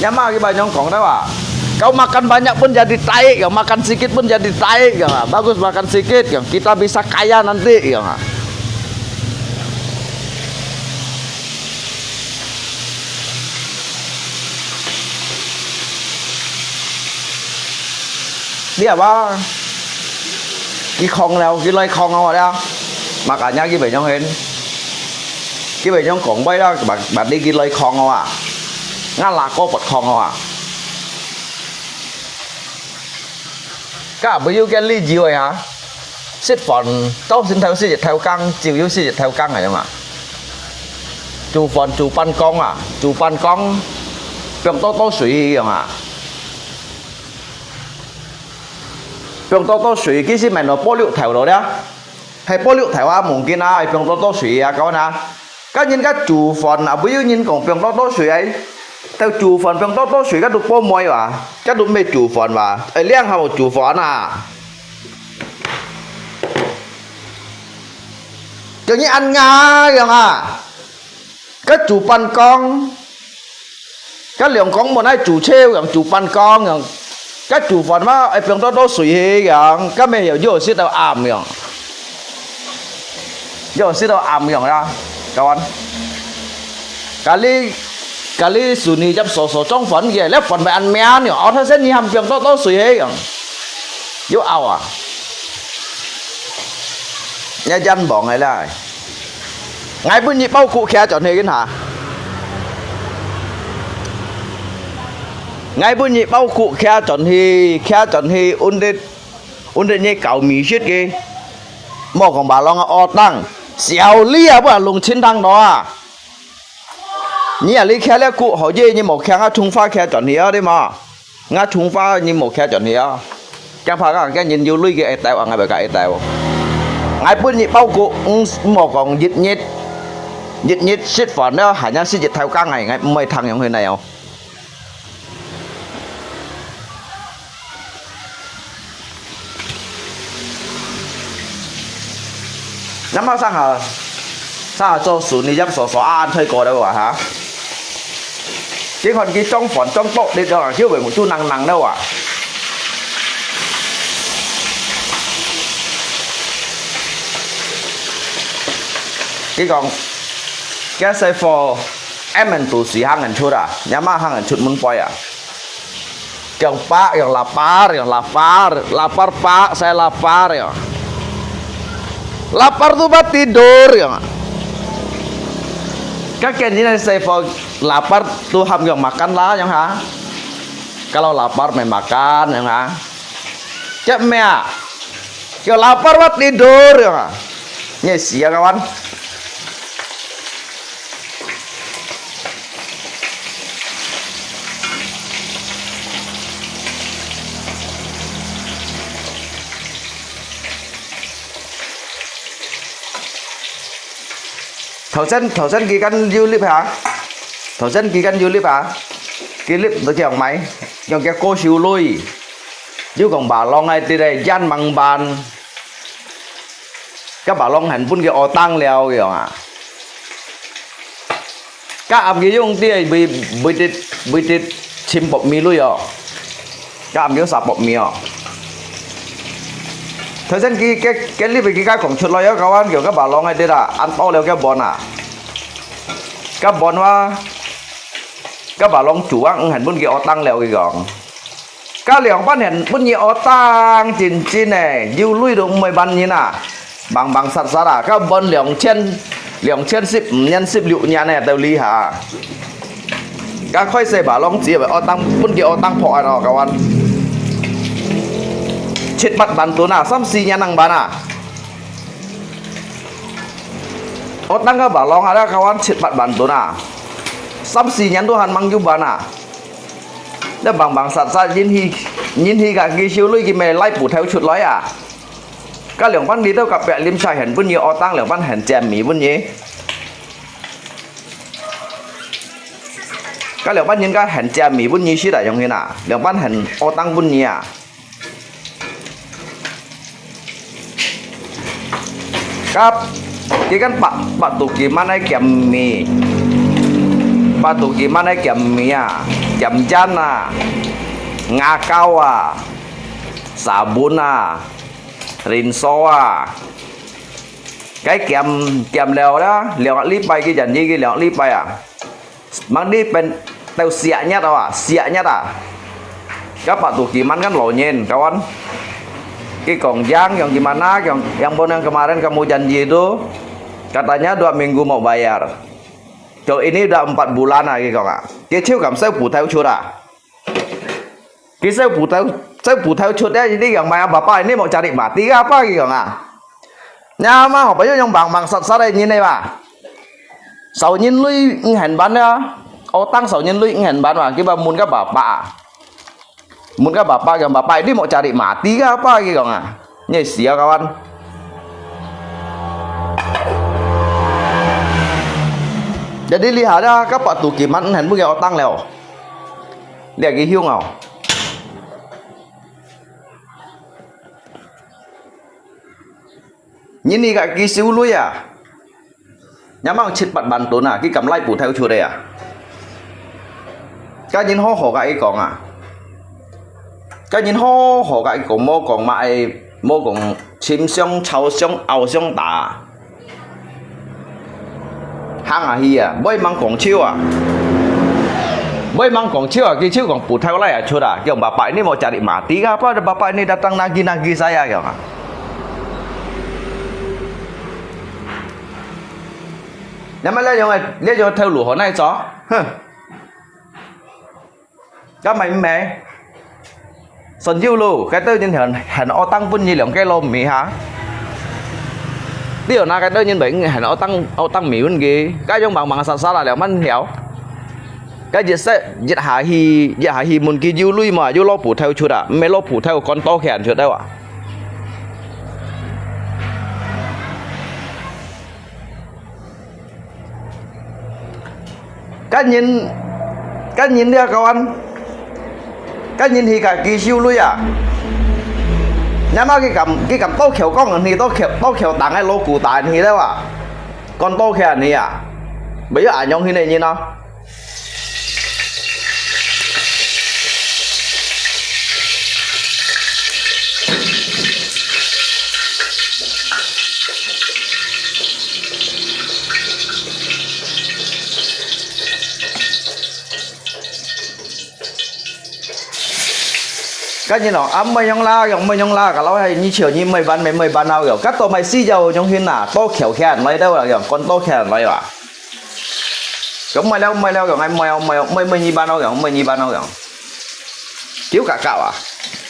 Nyama kiba nyong kong tawa. Kau makan banyak pun jadi tai, ya, makan sikit pun jadi tai, ya. Bagus makan sikit, ya. Kita bisa kaya nanti, ya. Dia apa? Ki khong leo, ki loi khong awak dia. Makanya ki benyong hen. Ki benyong kong bai lah, bat di ki loi khong awak. Ngala ko pot khong awak. Ka bui yu ke li jiu ya. Sit fon, tau sin thau sit thau kang, jiu yu sit thau kang ya ma. Chu fon chu pan kong ah, chu pan kong, piong to to sui ya ma. Piong to to sui, ki si men lo po liu thau lo dia. Hai po liu thau ah, mungkin ah, ai piong to to sui ah, kau na. Ka nyin ka chu fon ah, bui yu nyin kong piong to to sui ai. Tau chu fon piong to to sui ka tu po moi wa. Ka tu me chu fon wa. Ai liang hau chu fon ah. Kau nyi an nga yang ah. Ka chu pan kong. Ka liang kong mo nai chu cheu yang chu pan kong yang. Ka chu fon ma ai piong to to sui he yang. Ka me yau yo sit tau am yang. Yo sit tau am yang ya. Kawan. Kali kali suni jap so so chong fon ye. Lep fon bai an mian yang. Au tha sen ni ham piong to to sui he yang. Yo au ah. Nya jan bong ai lai. Ngai bun nyi pau ku khia chon he kin ha. Ngai bun nyi pau ku khia chon he, khia chon he un det, un det nyi kau mi shit ke. Mo kong ba long a o tang. Siau li a bu a lung chin thang no a. Nyi a li khia le ku ho ye nyi mo khia nga chung fa khia chon he a de ma. Nga chung fa nyi mo khia chon he a. Kiang pha ka kia nyin yu lui ke ai tau a ngai bai ka ai tau. Ngai bun nyi pau ku, mm, mo kong yit nyit. Yit nyit sit fon ne, ha nya sit yit thau ka ngai, ngai mai thang yong he nai o. 那麼上下，上下做手，你這樣手手啊，按推過了哇哈。佢看佢裝飯裝多啲了啊，就會就能能了哇。佢講，該細火，emang都係行人出啊，那麼行人出門背啊。 Yang pak, yang lapar, yang lapar, lapar pak, saya lapar ya. Lapar tu buat tidur ya. Kakek ni saya lapar tu ham yang makan lah yang ha. Kalau lapar main makan yang ha. Cek mea. Yang lapar buat tidur yang ha. Ni sia kawan. 頭先，頭先佢跟有粒下，頭先佢跟有粒下，佢粒都樣買，用佢高手類，有講把郎个，對不對？煙猛板，該把郎還分佢屙當了樣啊。 該暗佢用啲會會得會得尋薄米類哦。該暗佢用啥薄米哦？頭先佢佢佢呢邊佢該講出來，有講緊佢該把郎个對啦，恁多了該本啊。該本話，該把郎煮啊，毋肯分佢屙當了佢講。 該涼粄現分你屙當真真呢，有鐳都毋會還人啊，忙忙殺殺啊，該分兩千兩千十五年、十六年呢，到這下。該開始把郎子會屙當，分佢屙當破啊咯，kawan。七八萬噸啊，三四年能還啊。屙當該把郎啊，kawan，七八萬噸啊，三四年都還吂有還啊。 你忙忙殺殺，引起引起个佢手裡佢乜拉布頭出來啊！該涼粄裡頭个白淋菜還分你屙當，涼粄還煎米分你。該涼粄人家還煎米分你食啊，用去哪？涼粄還屙當分你啊！ Kap, kikan pak, pak tu kiman ai kiam mi. Pak tu kiman ai kiam mi ah, kiam jan ah, ngakau ah, sabun ah, rinso ah. Cái kiam, kiam lèo đó, lèo lý bay cái dàn gì cái lèo lý bay à. Mang di pen teu siak nyat awak, siak nyat ah. Kapa tu kiman kan lo nyen, kawan. Ki kong jang yang gimana, yang yang bonang kemarin kamu janji itu, katanya dua minggu mau bayar. Kalau ini udah empat bulan lagi kong ah. Ki chiu kam seu pu teu chura. Ki seu pu teu, seu pu teu chut ya, jadi yang maya bapak ini mau cari mati ke apa ki kong ah. Nya ma hop ayo yang bang bang sat sat ai nyin ai ba. Sau nyin lui ngen ban ya. Otang sau nyin lui ngen ban ba, kiba mun ka bapa. Mun ka bapa, yang bapa ini mau cari mati ke apa ki kong ah. Nyai sia kawan. Jadi lihat ya, kapa tu kiman ngen mun ya otang leo. Lihat ki hiung au. Nyin ni ka ki siu lui ah. Nyamang chit pat ban tun ah, ki kam lai pu theu chut ah. Ka nyin ho ho ka i kong ah. Ka nyin ho ho ka i kong, mo kong ma ai, mo kong chim siang, chau siang, au siang ta. Hang ah hi ah, boi mang kong chiu ah. Boi mang kong chiu ah, ki chiu kong pu theu lai ah chut ah. Kiong bapa ini mau cari mati ke apa, bapa ini datang nagih-nagih saya kiong ah. Nama le yong le yong theu lu ho nai cho. Huh. Ka mai mai. Son yu lu, ka teu nyin hen hen otang pun nyi liang ke lo mi ha. Liu na ka teu nyin bai hen otang otang mi un ki. Ka yong bang bang sa sa la liang man hiao. Ka jit se jit ha hi jit ha hi mun ki yu lui ma yu lo pu theu chut ah, me lo pu theu kon to khian chut ah. Ka nyin, ka nyin dia kawan. Ka nyin hi ka ki siu lui ah. 你阿媽佢敢，佢敢倒橋講人去，倒橋，倒橋打个老古打人去了啊？敢倒橋人去啊？毋要恁樣去个人啊！ 該人哦，啊，毋會用啦，用，毋會用啦，个老係你笑你毋會辦，毋會辦啊，用，該倒買死就用心啦，倒橋起來來得啦，用，敢倒橋來哇。用，毋會了，毋會了，用，哎，毋會，毋會，毋會，毋會你辦啊，用，毋會你辦啊，用。丟嘎嘎啊，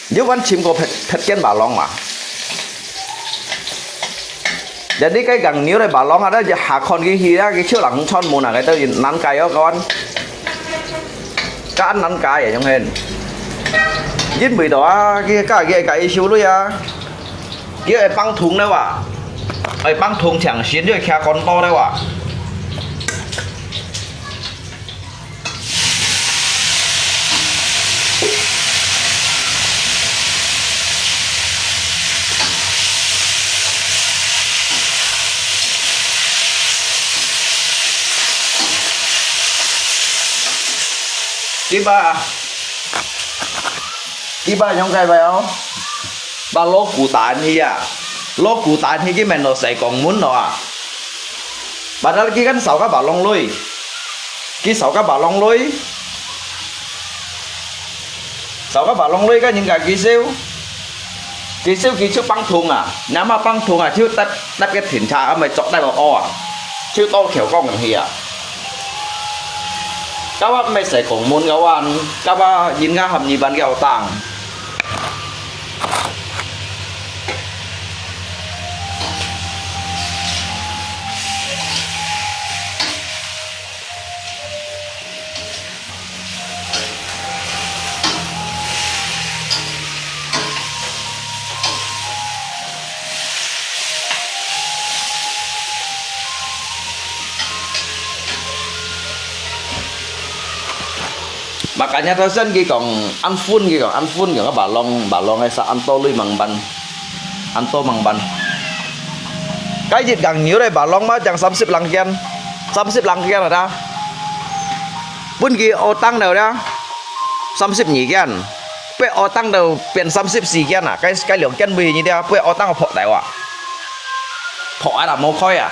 有關尋過別，別間白浪啊。 人哋該講牛个白浪啊，但係下看佢去啊，佢手冷穿門啊，佢都難解哦，kawan。Kan難解啊，樣形。因為到啊，佢家己家己修理啊，佢會放通了啊，會放通搶先就徛干多了啊。 Kiba, kiba nyong kai bai au. Ba lo ku tan hi ya. Lo ku tan hi ki men lo sai kong mun lo a. Padahal ki kan sau ka ba long lui. Ki sau ka ba long lui. Sau ka ba long lui ka ning ka ki siu. Ki siu ki chu pang thung a. Nama pang thung a chu tap tap ke thin cha a mai chok dai lo o a. Chu to kheu kong hi a. Ka wa mai sai kong mun ka wan. Ka wa yin nga ham ni ban ke o tang. Makanya thâu sân ki kong ăn phun ki kong ăn phun ki kong ba long ba long ai sa ăn to lui mang ban ăn to mang ban. Cái dịch gang nhiều đây ba long mà chẳng sắm xếp lăng kiên sắm xếp lăng kiên rồi đó. Bún ki ô tăng đâu đó sắm xếp nhị kiên. Bê ô tăng đâu biển sắm xếp xì kiên à cái cái lượng kiên bì như đó bê ô tăng phọ đại à. Phọ ai là mô khói à.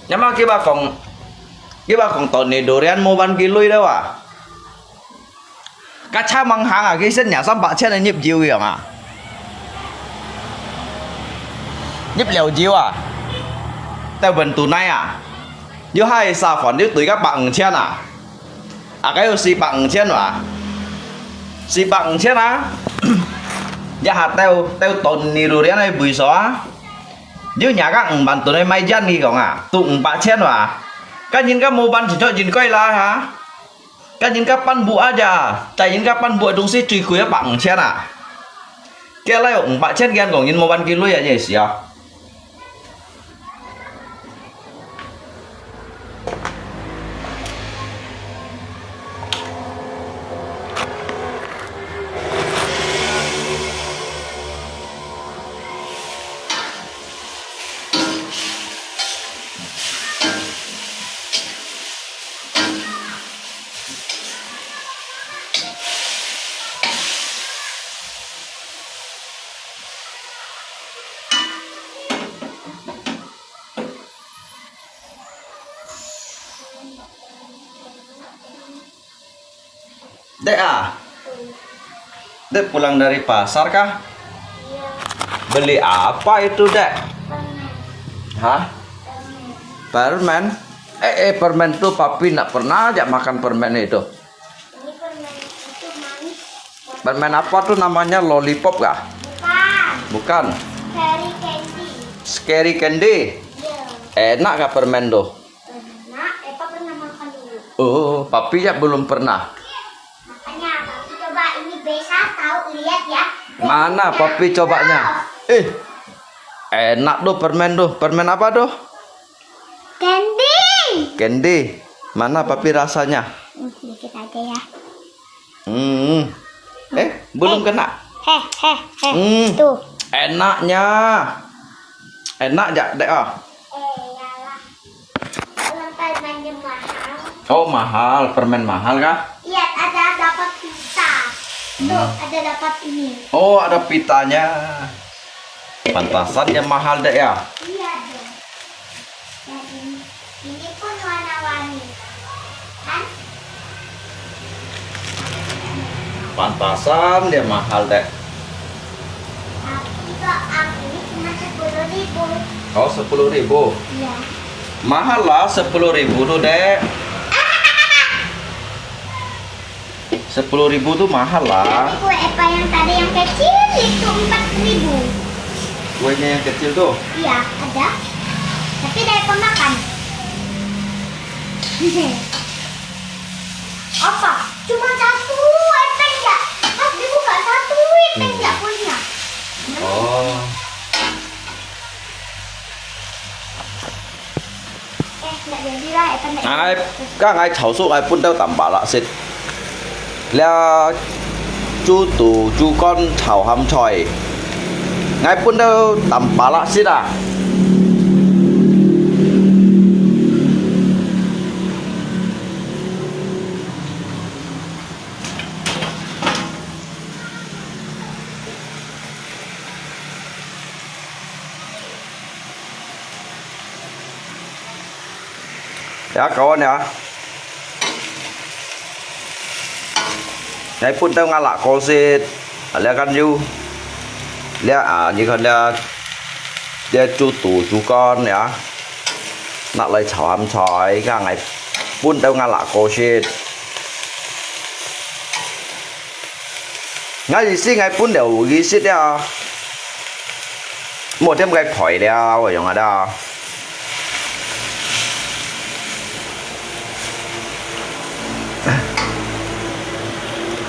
Nyama kiba kong 佢話講donate durian無還佢鐳了啊。該車吂行啊，佢先領三百千个入油樣啊。入了油啊，到分tunai啊，又還沙飯又對个百五千啊。啊，該有四百五千哇，四百五千啊，一下到到donate durian个位所啊。 又若个五萬ton个賣錢，佢講啊，都五百千哇。該人家無還，就叫人家啦哈。該人家搬屋啊，在人家搬屋个東西最貴一百五千啊。佢來五百千，佢講人無還佢鐳啊，這事啊。 Dek ah, Dek pulang dari pasar kah? Beli apa itu, Dek? Hah? Permen? Eh, eh, permen tu Papi ndak pernah aja makan permen itu. Ini permen itu manis. Permen apa tu namanya? Lollipop kah? Bukan. Bukan. Scary candy. Scary candy? Iya. Enak kah permen tu? Pernah, Epa pernah makan dulu. Oh, Papi ya belum pernah. Makanya, Papi coba ini besar tahu, lihat ya. Mana Papi cobanya? Eh, enak tuh permen tuh. Permen apa tuh? Candy. Candy. Mana Papi rasanya? Hmm, sedikit aja ya. Hmm. Eh, belum kena. Heh, heh, heh. Hmm. Tuh. Enaknya. Enak jak, Dek ah? Eh, iyalah. Kalau permennya mahal. Oh, mahal. Permen mahal kah? Iya, ada dapat pita. Tuh, ada dapat ini. Oh, ada pitanya. Pantasan dia mahal, Dek ya? Iya dong. Dan ini, ini pun warna-warni. Kan? Pantasan dia mahal, Dek. Tapi kok yang ini cuma sepuluh ribu. Oh, sepuluh ribu? Iya. Mahal lah sepuluh ribu tuh, Dek. Sepuluh ribu tuh mahal lah. Tapi kue Epa yang tadi yang kecil itu empat ribu. Kuenya yang kecil tuh? Iya, ada. Tapi dari pemakan. Apa? Cuma satu, Epa ya. Pas dibuka satu, Epa ya punya. Oh. Ngai，該𠊎炒熟，𠊎分兜淡白辣食。這豬肚、豬肝炒鹹菜，𠊎分兜淡白辣食啊！Ya，kawan ya。𠊎分兜𠊎辣哥食，這間有，這啊，你看這，這豬肚、豬肝呀，拿來炒鹹菜，該𠊎分兜𠊎辣哥食。 𠊎意思𠊎分了佢食了，莫添佢陪了，會用啊啦。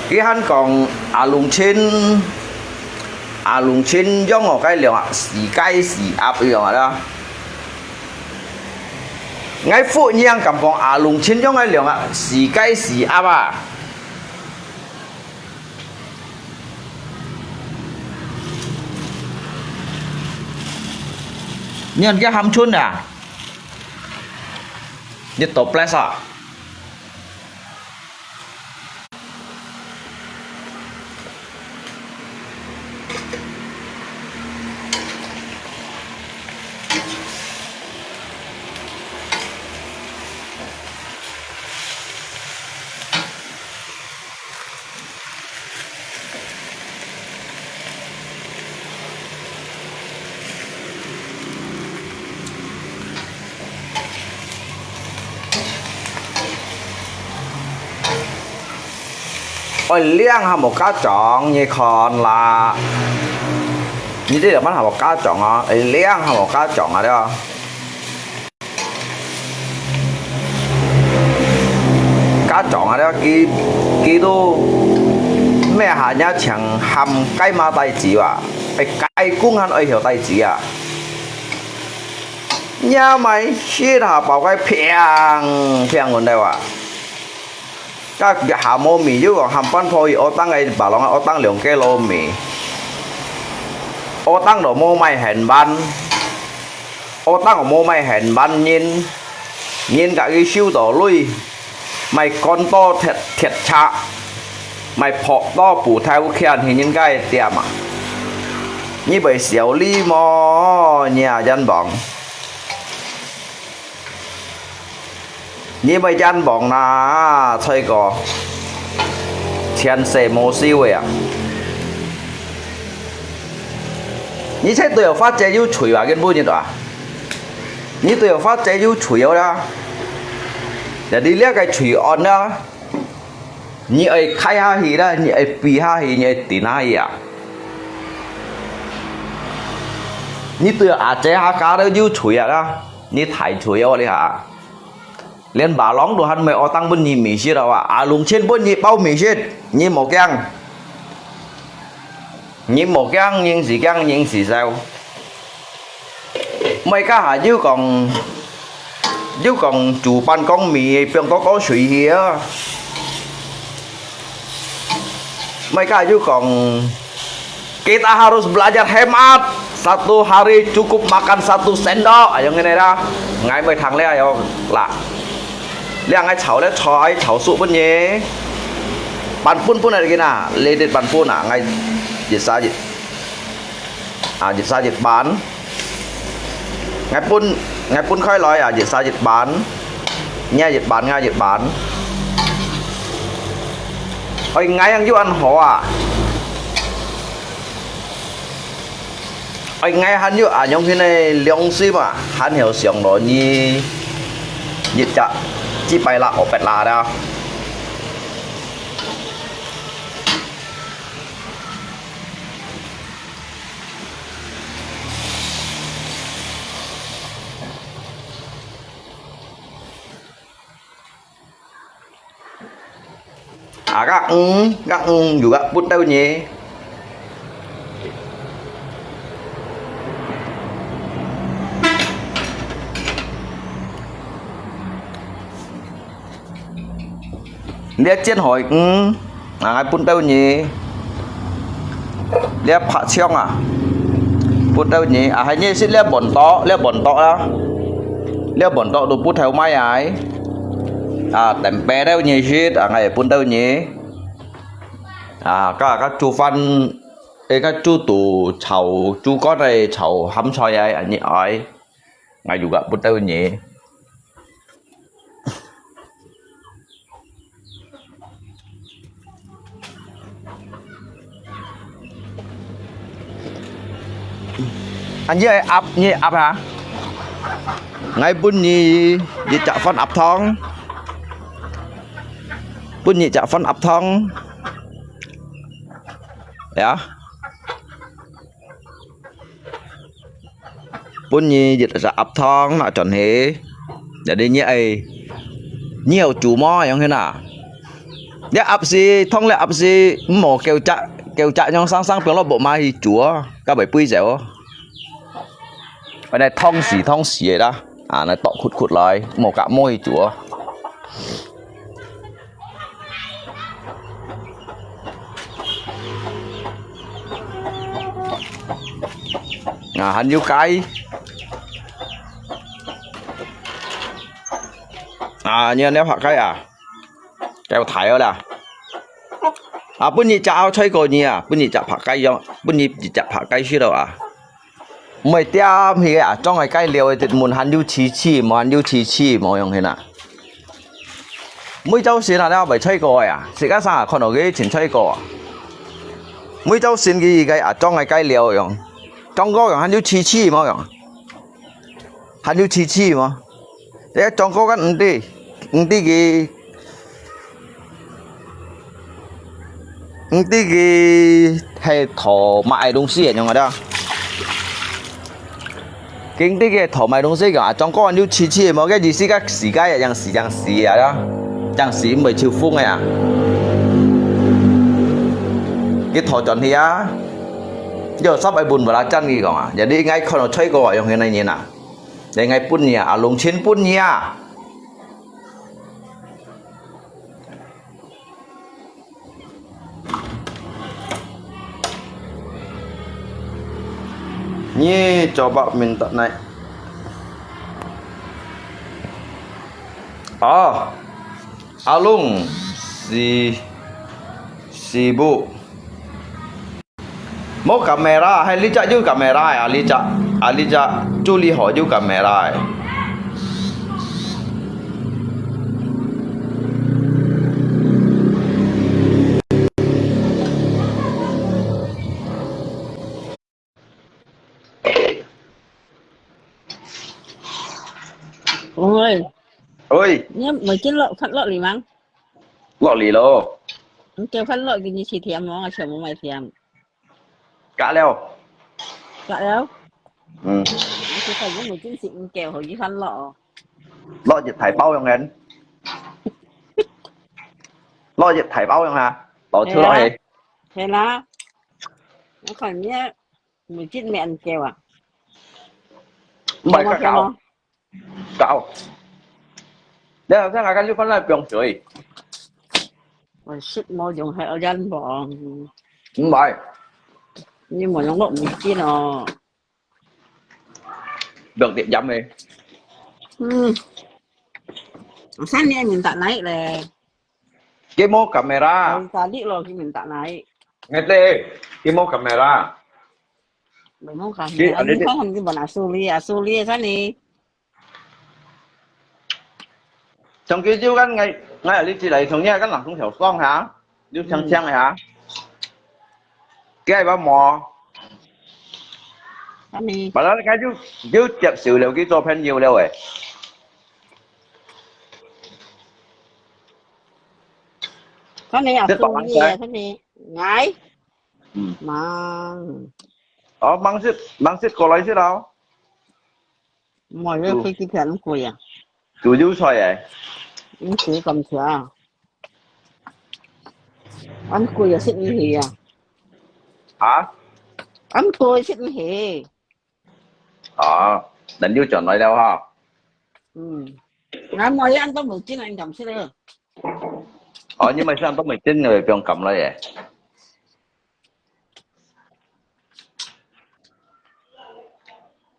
佢還講阿龍親，阿龍親用我該兩啊，四雞四鴨用啊啦。𠊎忽然感覺阿龍親用該兩啊，四雞四鴨啊。 你看佢鹹酸啊，你toples啊。愛靚還無加裝，你看啦。你這兩班還無加裝啊？愛靚還無加裝啊？對吧？加裝啊？對吧？佢，佢都咩下也請喊該麼代誌吧？愛該工還愛曉代誌啊？也買歇下包該平平問題啊？ 該下無味，又講喊半泡，愛當个巴郎，愛當兩个老味，愛當都無買現bán，愛當都無買現bán人，人家己收到鐳，買乾刀鐵，鐵叉，買破刀布頭牽去人家个店啊，你會笑你無？你啊，冤枉！ 你會冤枉啦，蔡哥，前世無修个啊！你這對法姐有罪啊，根本就啊！你對法姐有罪哦啦！你這个罪案啦，你愛開下去啦，你愛比下去，你愛頂下去啊！你對阿姐下家都有罪啊啦！你大罪哦，你下！ 連巴郎都還無愛當分你味緒啊！阿龍千分你包味緒，你無驚，你無驚，人是驚，人是愁。毋係該下又講，又講煮飯講味，放多多水去啊！ Mereka juga kita harus belajar hemat. Satu hari cukup makan satu sendok. Ayo ngene dah. Ngai mui thang le ayo lah. Liang ngai chau le choi chau su pun ye. Pan pun pun ada kena. Ledit pan pun ah ngai jisa jit. 啊，熱沙熱板。𠊎分，𠊎分開來啊，熱沙熱板。你也熱板，𠊎也熱板。哎，𠊎樣又恁好啊！哎，𠊎還有恁樣形个良心啊，還有想到你，你只，只擺啦，後擺啦的啊。 啊，該魚，該魚又該不得呢。這煎海魚，啊，𠊎分兜你。這白腸啊，分兜你。啊，還你食這饅頭，這饅頭啊，這饅頭都不偷買啊。啊，等白兜你食，啊，𠊎也分兜你。啊，該，該煮飯，誒，該煮肚炒，煮乾个炒鹹菜啊，啊，你愛。 𠊎又个不得了。啊，你愛鴨，你愛鴨啊？𠊎分你一隻番鴨湯，分你一隻番鴨湯，呀。 分你一隻鴨湯拿轉去。Jadi你愛，你有煮無？樣形啊？這鴨絲，燙這鴨絲，毋好狗隻，狗隻樣生生放落薄嫲去煮哦，該會飛走哦。愛來燙絲燙絲个啦，啊，來剁闊闊來，毋好㧯毛去煮哦。 啊，還有雞。啊，你看這白雞啊，夠大个啦。啊，分你隻拗菜過你啊，分你隻白雞樣，分你一隻白雞食了啊。毋會點去个啊，裝个雞料个，問還有萋萋無，還有萋萋無樣形啊。 每朝晨啊，你也袂菜過个啊，自家生啊看到佢盡菜過啊。每朝晨佢个啊，裝个雞料樣，裝過樣，還有萋萋無樣，還有萋萋無？這裝過个毋知，毋知佢你知佢係討麼个東西个樣个啦？佢知佢討麼个東西个啊？中國人有七七無？該意思个時間一樣時，一樣時啊啦，一樣時毋會抽風个啊。佢討轉去啊，又十愛分無啦，真佢講啊，人哋應該看到吹過啊，用現代人啊，你應該分你啊，啊，弄清分你啊。 Ni coba minta naik. Oh, Alung si sibuk. Mo kamera, hai licak ju kamera ya, licak, ah, licak, culi ho ju kamera. Ôi, ôi, 你毋係緊落，發落嚟嗎？落嚟咯。你叫發落，佢你去添無？全部買添。 隔了。隔了？嗯。你去看，你無真實，你叫好佢翻落哦。落一大包樣人。落一大包樣啊，落出落去。係啦。我看你無真面叫啊。毋係較搞。 搞。你頭先還敢去翻來放水？我食無用，還有人無？毋係。你無用，我毋知哦。放點鹽个。嗯。三年minta naik咧。佢無kamera。Dari tadi咯，佢minta naik。Ngerti，佢無kamera。無kamera，佢，你看佢問阿蘇里，阿蘇里个啥呢？ 長期就跟𠊎，𠊎有你之類，同樣跟人中小雙下，有強強个下。該把毛。阿咪。本來該就，就接受了，佢做朋友了誒。佢你也中意啊，佢你，哎。嗯。忙。哦，忙些，忙些過來些咯。 毋係，該飛機票恁貴啊！自由賽誒。毋使咁貴啊！恁貴啊，食毋起啊！啊？恁貴食毋起。哦，人又轉來了哈。嗯，𠊎無樣都無進來，你敢食咧？哦，你買上都無進來，不用撳了耶。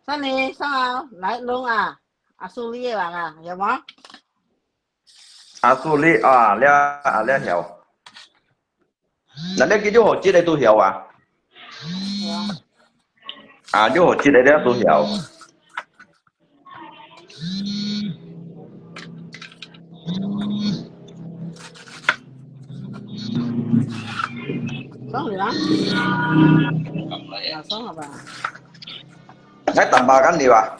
啥呢？啥啊？來弄啊！阿蘇里个人啊，有無？阿蘇里啊，這，啊，這曉。那這个就好食个都曉啊。有啊。啊，就好食个這都曉。 Song liu ah? Nah, song apa? Ngai tambah kan liu ah?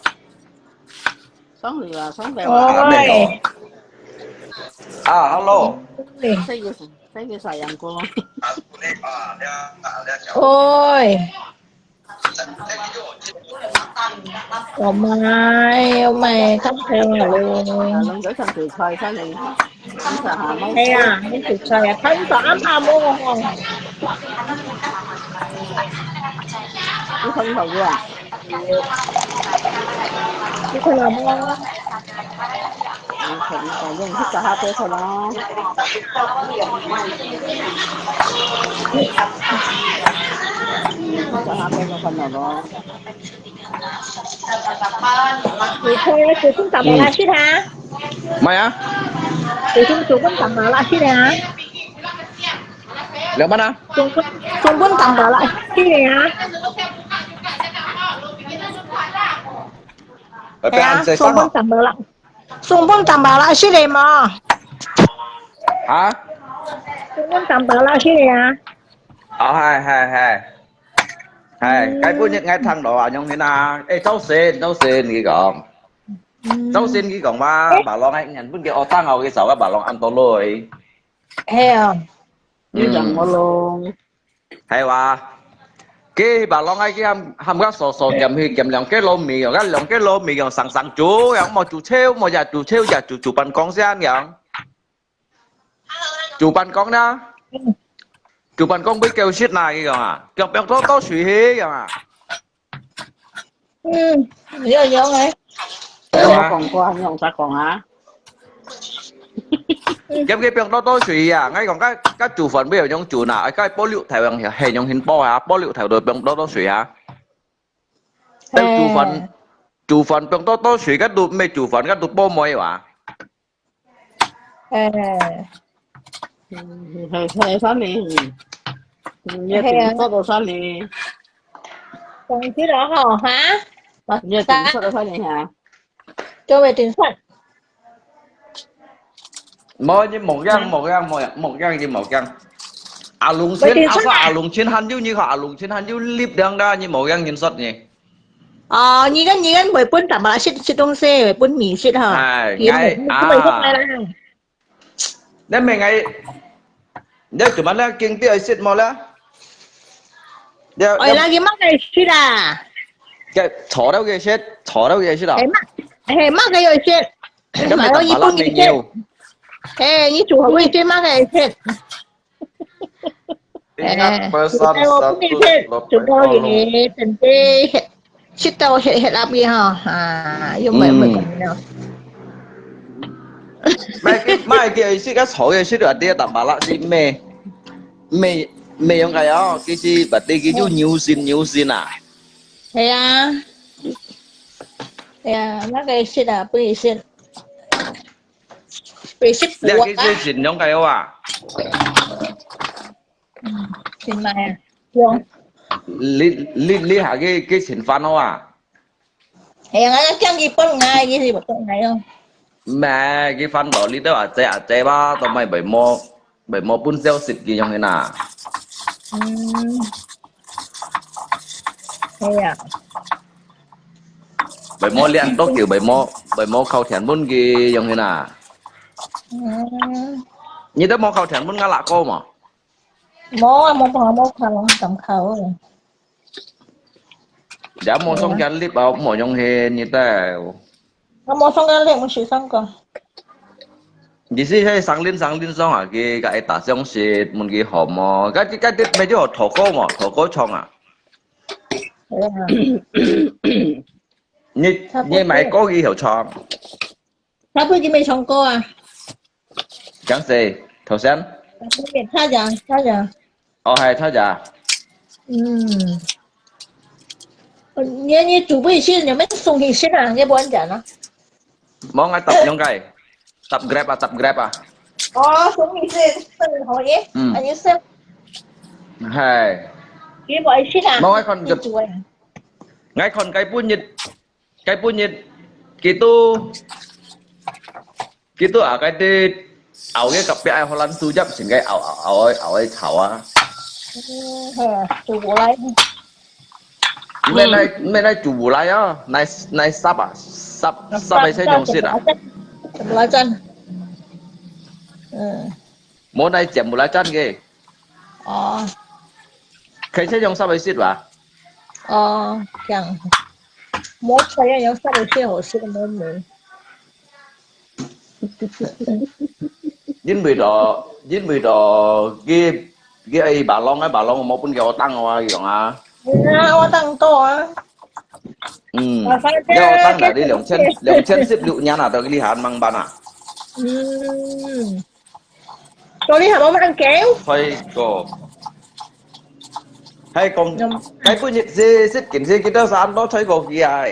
Song liu ah, song bèo ah. Oi. Ah, hello. Oi. Saya, saya sayang ko. Oi. Oh my, oh my, khắp theo rồi luôn. Lông tới thằng từ thời sao này? Không sợ hả? Hay à, không chịu xoay à, thân tỏ ấm ấm không? Không không đầu à? Không không đầu không? Không không đầu, không có hả, không không đầu. Không có hả, không không đầu. Chị thuê, chị cũng tầm là shit hả? Mày á? Chị cũng, chị cũng tầm là shit hả? Leo mana? Chị cũng, chị cũng tầm là shit hả? Ở bên anh sẽ 送分 tầm là, 送分 tầm là shit đi mà. Hả? 送分 tầm là shit hả? Ờ, hai, hai, hai. Hai, cái bữa nhất ngay thằng đó à, nhung thế nào? Ê, cháu xin, cháu xin, cái con. Cháu xin cái con mà, bà lo ngay nhận bữa kia ô tăng ao cái sao, bà lo ăn tô lôi. Hay à? 你讓我弄。係哇，佢把啷个佢喊，喊个傻傻兼去兼兩个老味樣，該兩个老味樣生生煮，樣莫煮超，莫也煮超，也煮煮半光先樣。煮半光呢？煮半光會夠食哪个樣啊？叫放多多水去樣啊？ 嗯，有有哎。有啊。講過，你用啥講啊？咁佢放多多水啊？𠊎講該該煮飯會有種煮呐，該保留頭樣係用hin煲啊，保留頭都放多多水啊。等煮飯煮飯放多多水，該都未煮飯，該都煲妹哇。 誒，係係三年，嗯，也挺做到三年，總之了吼，哈，你也挺做到三年哈。都未定算。無，你莫樣莫樣莫樣莫樣，你莫樣。阿龍親，阿叔阿龍親還有你看，阿龍親還有力量个，你莫樣人說呢。 哦，你跟你跟會分淡薄啦，食食東西，會分米食哈。哎，佢哎佢佢會分來啦。你明𠊎，你做麼咧？經典愛食無咧？你哎，那佢乜个食啦？个坐到佢食，坐到佢食啊係？乜係乜个愛食？咁你淡薄啦，你要。誒，你煮好佢食乜个愛食？一百三十誒，我分你食，煮到佢真係食到食食落去哈，啊，又唔係唔係咁樣。買買个食个坐个食个，你淡薄啦，是咩咩咩樣个哦，其實別个叫牛心牛心啊。係啊，係啊，那个食啊，不如食，不如食苦啊。你係个食盡樣个啊？嗯，係咪啊？用。你你你係个个食飯好啊？係啊，𠊎驚佢分𠊎，佢係分𠊎咯。咩？佢飯到你都阿姐阿姐吧，都買白毛白毛本少食佢樣个呐。嗯，係啊。白毛練到久，白毛白毛靠天分佢樣个呐。嗯，你都無靠天分，𠊎辣過嘛？無啊，無無無靠，敢靠啊？你無上家力啊，無用去你都。我無上家力，我食上過。你是在生linh生linh上啊？佢个愛打相識，問佢好無？該該啲咩叫討過無？討過床啊？係啊。你你買過佢條床？ 他不是沒唱歌啊？講誰？頭先？他講，他講。哦，係，他講。嗯。你你煮不起，有沒有送你吃啊？要不然講啊？無，𠊎搭樣个，搭Grab啊，搭Grab啊。哦，送你吃，送你好耶。嗯。啊，你是係。你不愛吃啊？無，𠊎看你煮啊？𠊎看該本日，該本日，佢都，佢都啊，該啲熬个隔壁愛荷蘭豬汁，成个熬熬熬个炒啊。嗯，係啊，煮過來。咩來咩來煮無來啊？來來煠啊，煠煠來先用食啊？怎麼來轉？嗯。無來煎無來煎个。哦。可以先用煠來食吧？哦，這樣。無菜要用煠來食好食个無無。因為咯，因為咯，佢佢愛把浪啊，把浪無分佢我當我用啊。啊，我當多啊。嗯，我反正要當那你兩千兩千十六年啊，到你還mang班啊？嗯。到你還冇mang kéo？吹過。係講，該本日是是今時幾多三多吹過佢啊？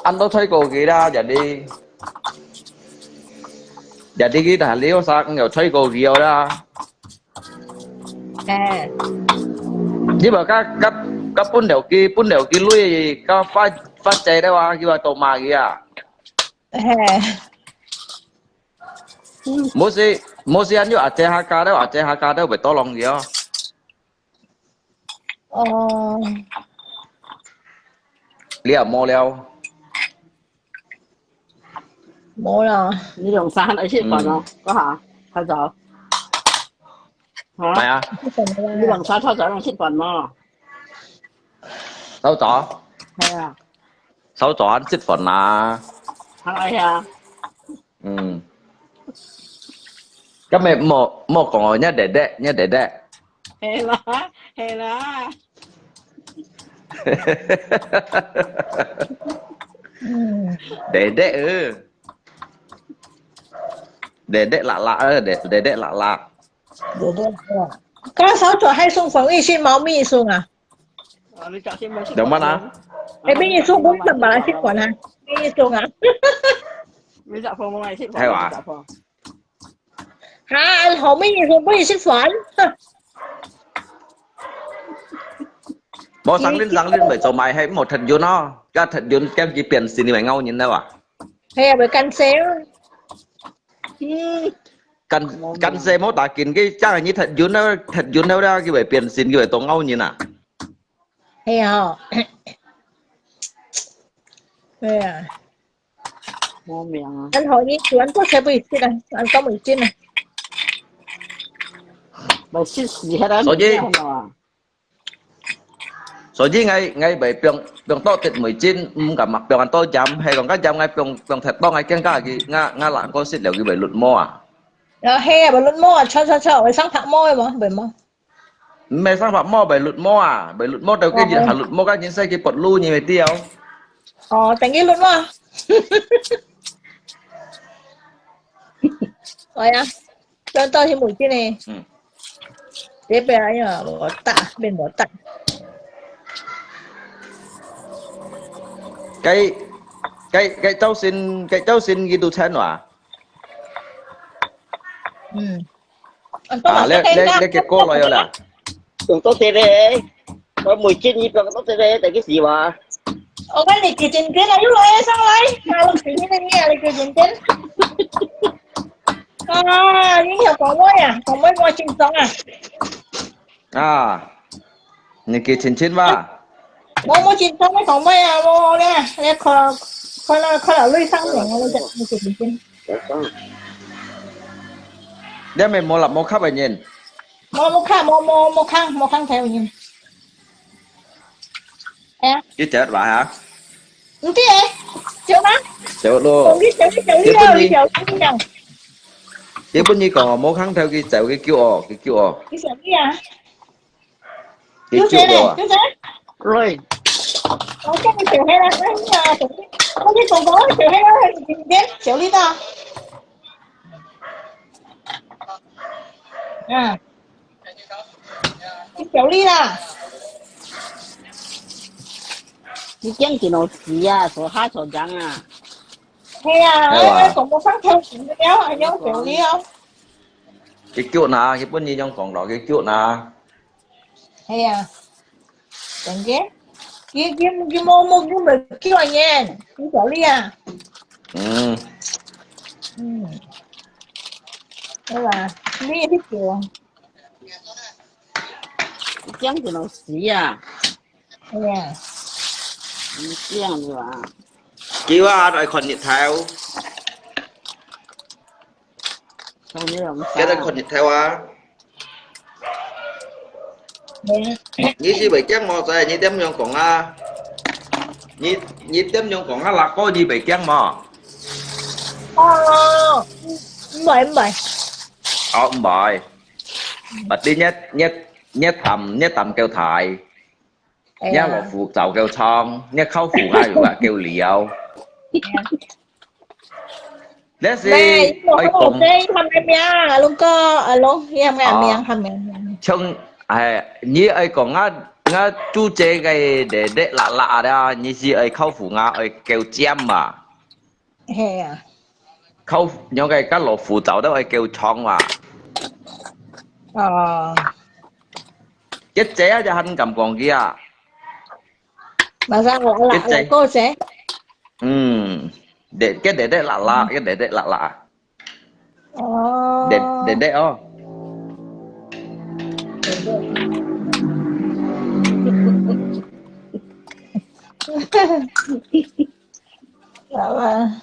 安到吹過佢啦，jadi jadi kita liu sa ngau吹過佢啦。誒。你話加加加搬條機，搬條機鐳，加發發仔的話，佢話到馬佢啊？誒。無事無事，安有阿姐下家的，阿姐下家的會多浪佢哦。哦。你又無了。無啦。你兩三日去管咯，嗰下，太早。哈？係啊。你兩儕朝早有食飯無？朝早？係啊。朝早食飯啦。行來呀。嗯。今日莫，莫講哦，你弟弟，你弟弟。係啦，係啦。弟弟，呃。弟弟辣辣，呃，弟，弟弟辣辣。 對对对。刚刚小左还送黄奕迅、毛秘书啊。啊，你小心没事。怎么啦？哎，秘书不是本来是管啊，秘书啊。你找风风来去，还有啊。你找风。啊，好秘书不是管。无生恁生恁，咪做埋係無忒遠咯，加忒遠驚佢變性，你咪咬人了啊。係啊，會干涉啊。嗯。 干，干涉無打緊，佢正你忒遠了，忒遠了了，佢會變性，佢會當咬人啊。係啊。對啊。無明啊。恁好，你喜歡做才不會去啊，恁都沒劲啊。無食死，還得所以， 所以𠊎，𠊎會放，放多滴味精，毋敢放恁多鹽，係講該鹽𠊎放，放忒多，𠊎驚佢，𠊎，𠊎冷過食了佢會綠毛啊。哦，係啊，會綠毛啊，著著著，會生白毛个無？會無？毋係生白毛，會綠毛啊，會綠毛，到該日還綠毛，該人使佢發癆，你會知哦。哦，等佢綠毛。哎呀。 當當去每日呢。嗯。這邊哎呀，無打，變無打。該，該，該朝晨，該朝晨佢都請哇？嗯。啊，你，你，你結果來了啦？ 用多謝咧，我每日你放多謝咧，第幾時話？我跟你幾斤斤啊，又來上來，拿了幾斤的你啊，你幾斤斤？啊，你有講話呀？講話我緊張啊。啊，你幾斤斤吧？我冇緊張，你講話啊，我咧，你看，看了，看了累上面，我講你幾斤斤？你咪無立無吸个人。 無，無看，無，無，無看，無看頭人。哎呀。你走吧哈？毋知誒，走嗎？走咯。你走，你走，你走，你走，你走。你本你講哦，無看頭佢走，佢叫哦，佢叫哦。你走你啊？佢叫哦。走誰咧？走誰？喂。我叫你走開啦，哎呀，走開。我跟你講，我走開啦，你走你的。嗯。 你小麗啦。你驚佢老死啊，坐下坐長啊。係啊，係啊。哎，講無上條線了，還要小麗哦。佢腳拿，佢本人樣講咯，佢腳拿。係啊。 真个？佢，佢，佢無，無，佢無叫人，佢小麗啊。嗯。嗯。對吧？你，你叫。你驚佢老死啊？哎呀。你驚佢啊？佢話愛看日頭。看日頭啊？ 你係會驚無？你點樣講啊？你，你點樣講啊？那個你會驚無？哦，毋會，毋會。哦，毋會。Berarti你，你，你談，你談夠大。 哎呀。你老虎走夠長，你靠虎啊有啊夠了。你係愛講，這喊个名啊，龍哥，啊，龍，你喊个名，喊名。像，哎，你愛講啊，啊，主姐个弟弟辣辣啊，你係愛靠虎啊，愛夠尖嘛。 係啊。靠，仰个，該老虎走到愛夠長哇。哦。佢姐啊，就很敢講佢啊。Masa我啦，佢姐。我姐。嗯，佢，佢弟弟辣辣，佢弟弟辣辣。哦。弟，弟弟哦。好啊。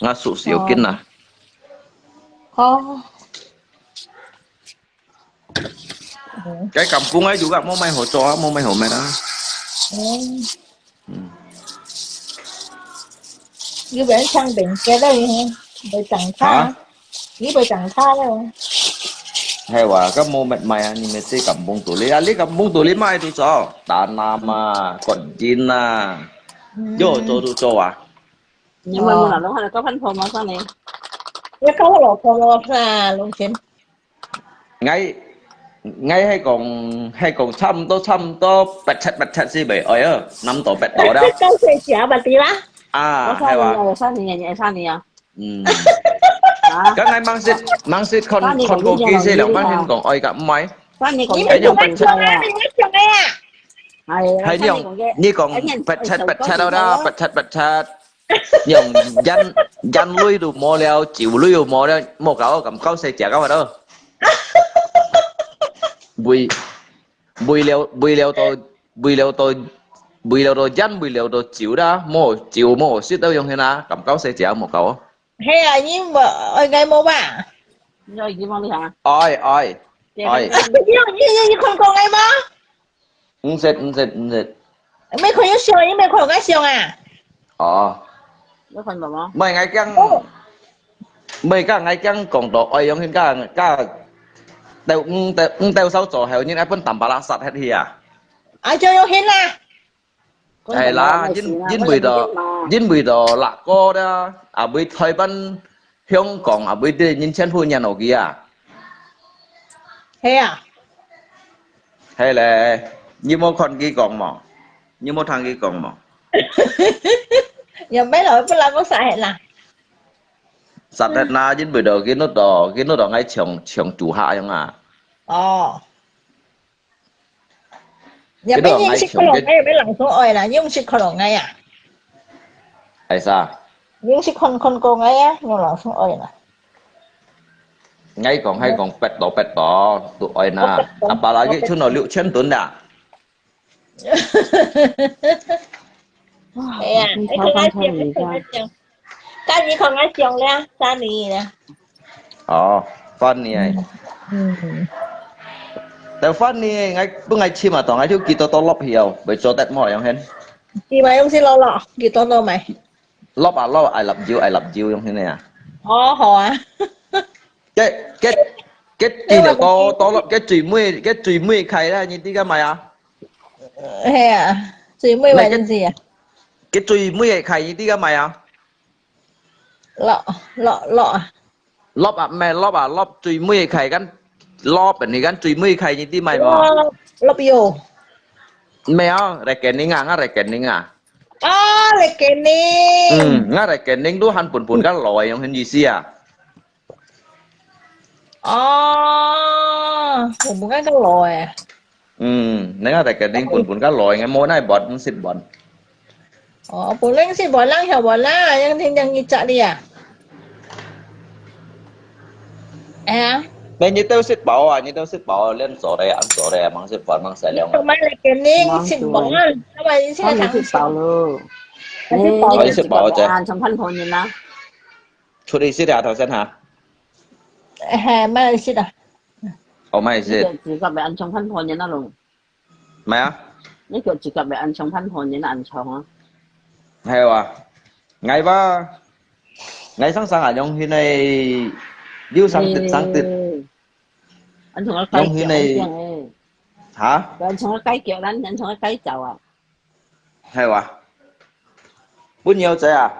，𠊎手是有緊啊。哦。該甘榜个有个，無麼好做啊，無麼好咩啊。嗯。嗯。有人搶便宜个，會長大。啊？你會長大了。係哇，該無乜買啊，你乜食甘榜肚裡啊，你甘榜肚裡買都做，tanam啊，割根啊，有做都做啊。 你問問啦，攏還有交番婆嗎？上呢？也交老婆咯，是啊，攏先。𠊎，𠊎係講，係講差毋多，差毋多八七八七四百，哎呀，諗到八到了。九歲姐吧，對啦。啊，係哇。有三年，有三年啊。嗯。啊？剛才吂識，吂識看，看過幾歲了，吂識講愛个毋愛。三年講你們怎麼講啊？你們講的呀？哎，係你講，你講八七八七了啦，八七八七。 用煙，煙類都無了，酒類都無了，莫搞我咁搞細隻个話咯。為，為了，為了到，為了到，為了到煙，為了到酒啦，無酒無食到用去啦，咁搞細隻莫搞哦。係啊，你無，愛該無吧？你愛幾方你行啊？愛，愛，愛。你，你，你，你看過該無？ 毋識，毋識，毋識。毋係看有相，你毋係看有个相啊？哦。有看到無？毋係，𠊎驚，哦。毋係，該𠊎驚講到，哎，用現在，該，到，嗯，到，嗯，到時做後，人愛分淡薄仔殺忒去啊。啊，就用現啦。係啦，因，因為到，因為到辣哥啦，啊，為台灣 香港啊，為得人全部認落去啊。係啊。係咧，你有看佢講無？你有聽佢講無？又毋係落去分人講殺忒啦。殺忒啦，因為到佢那到，佢那到𠊎搶，搶住下樣啊。哦。 也毋認識看落𠊎，也毋係人送愛啦，認識看落𠊎啊。係啥？認識看，看過𠊎啊，有人送愛啦。𠊎講，𠊎講，八到八到，都愛啦。哦，八到。Apalagi出到六千噸啦。哎呀，你看𠊎想，你看𠊎想。 該你看𠊎想了，三年了。哦，三年。嗯。但三年，𠊎本來尋啊，當𠊎就幾多多落去哦，會做得麼樣先？你買東西落落，幾多多買？落啊落，I love you，I love you，用現在啊。哦，好啊。該，該，該治療到，到落，該最尾，該最尾開啦，你知該買啊？係啊，最尾買東西啊。該最尾開，你知該買啊？ 落，落，落啊。落啊，毋係落啊，落最尾開間，落，你間最尾開你知買無？落，落油。毋係啊，rekening啊，𠊎rekening啊。哦，rekening。嗯，𠊎rekening都還本本个來，用很意思啊。 哦，本本个較老誒。嗯，你看rekening本本个老，應該無哪會分，毋識分。哦，本來識分，人曉分啦，yang聽聽你摘哩啊。哎呀。你，你都識包啊，你都識包，連做咧，恁做咧，吂識分，吂使量啊。你買rekening識分，那麼你現在想識包咯。還識包。哦，你識包啫。啊，從看同人啦。 出去食啊，頭先哈？係，買來食啊。哦，買來食。你就自家買恁長番番人啊咯。買啊？你就自家買恁長番番人啊，恁長啊？係哇，𠊎吧，𠊎常常啊用迄個，有生得生得，嗯，恁長个雞腳，用迄個，恁長个，哈？恁長个雞腳，恁，恁長个雞爪啊？係哇，不牛仔啊？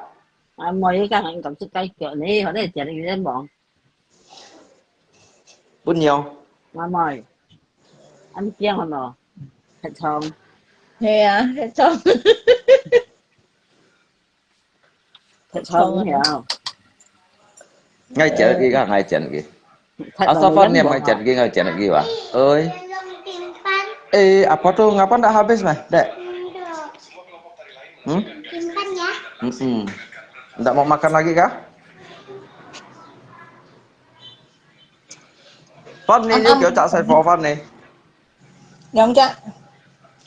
啊，妹，你敢敢食雞腳呢？反正食了有點忙。不牛。阿妹，恁驚係無？太重。係啊，太重。太重了。愛食个，愛食个。 Asal Fani yang mai chat lagi, ngai chat lagi, wah. Oi. Eh, apa tu? Ngapa ndak habis, mah? Dek? Hmm? Simpan ya. Mm-mm. Ndak mau makan lagi kah? Fani, ni kêu cak sai for Fani. 兩隻。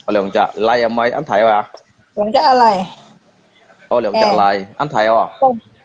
哦，兩隻，來啊，買，恁大啊？兩隻啊，來。哦，兩隻來，恁大啊？哦，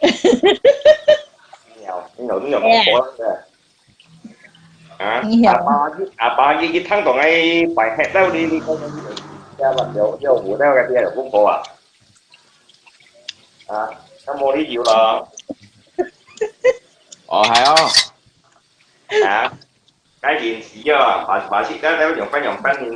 你有，你有，你有公婆个？啊？你有。阿爸，阿爸，你，你聽到个白黑到你，你講，你有，有，有公婆啊？啊，那無理由咯。哦，係哦。啊，該年時啊，把，把時間都用翻用翻年咯。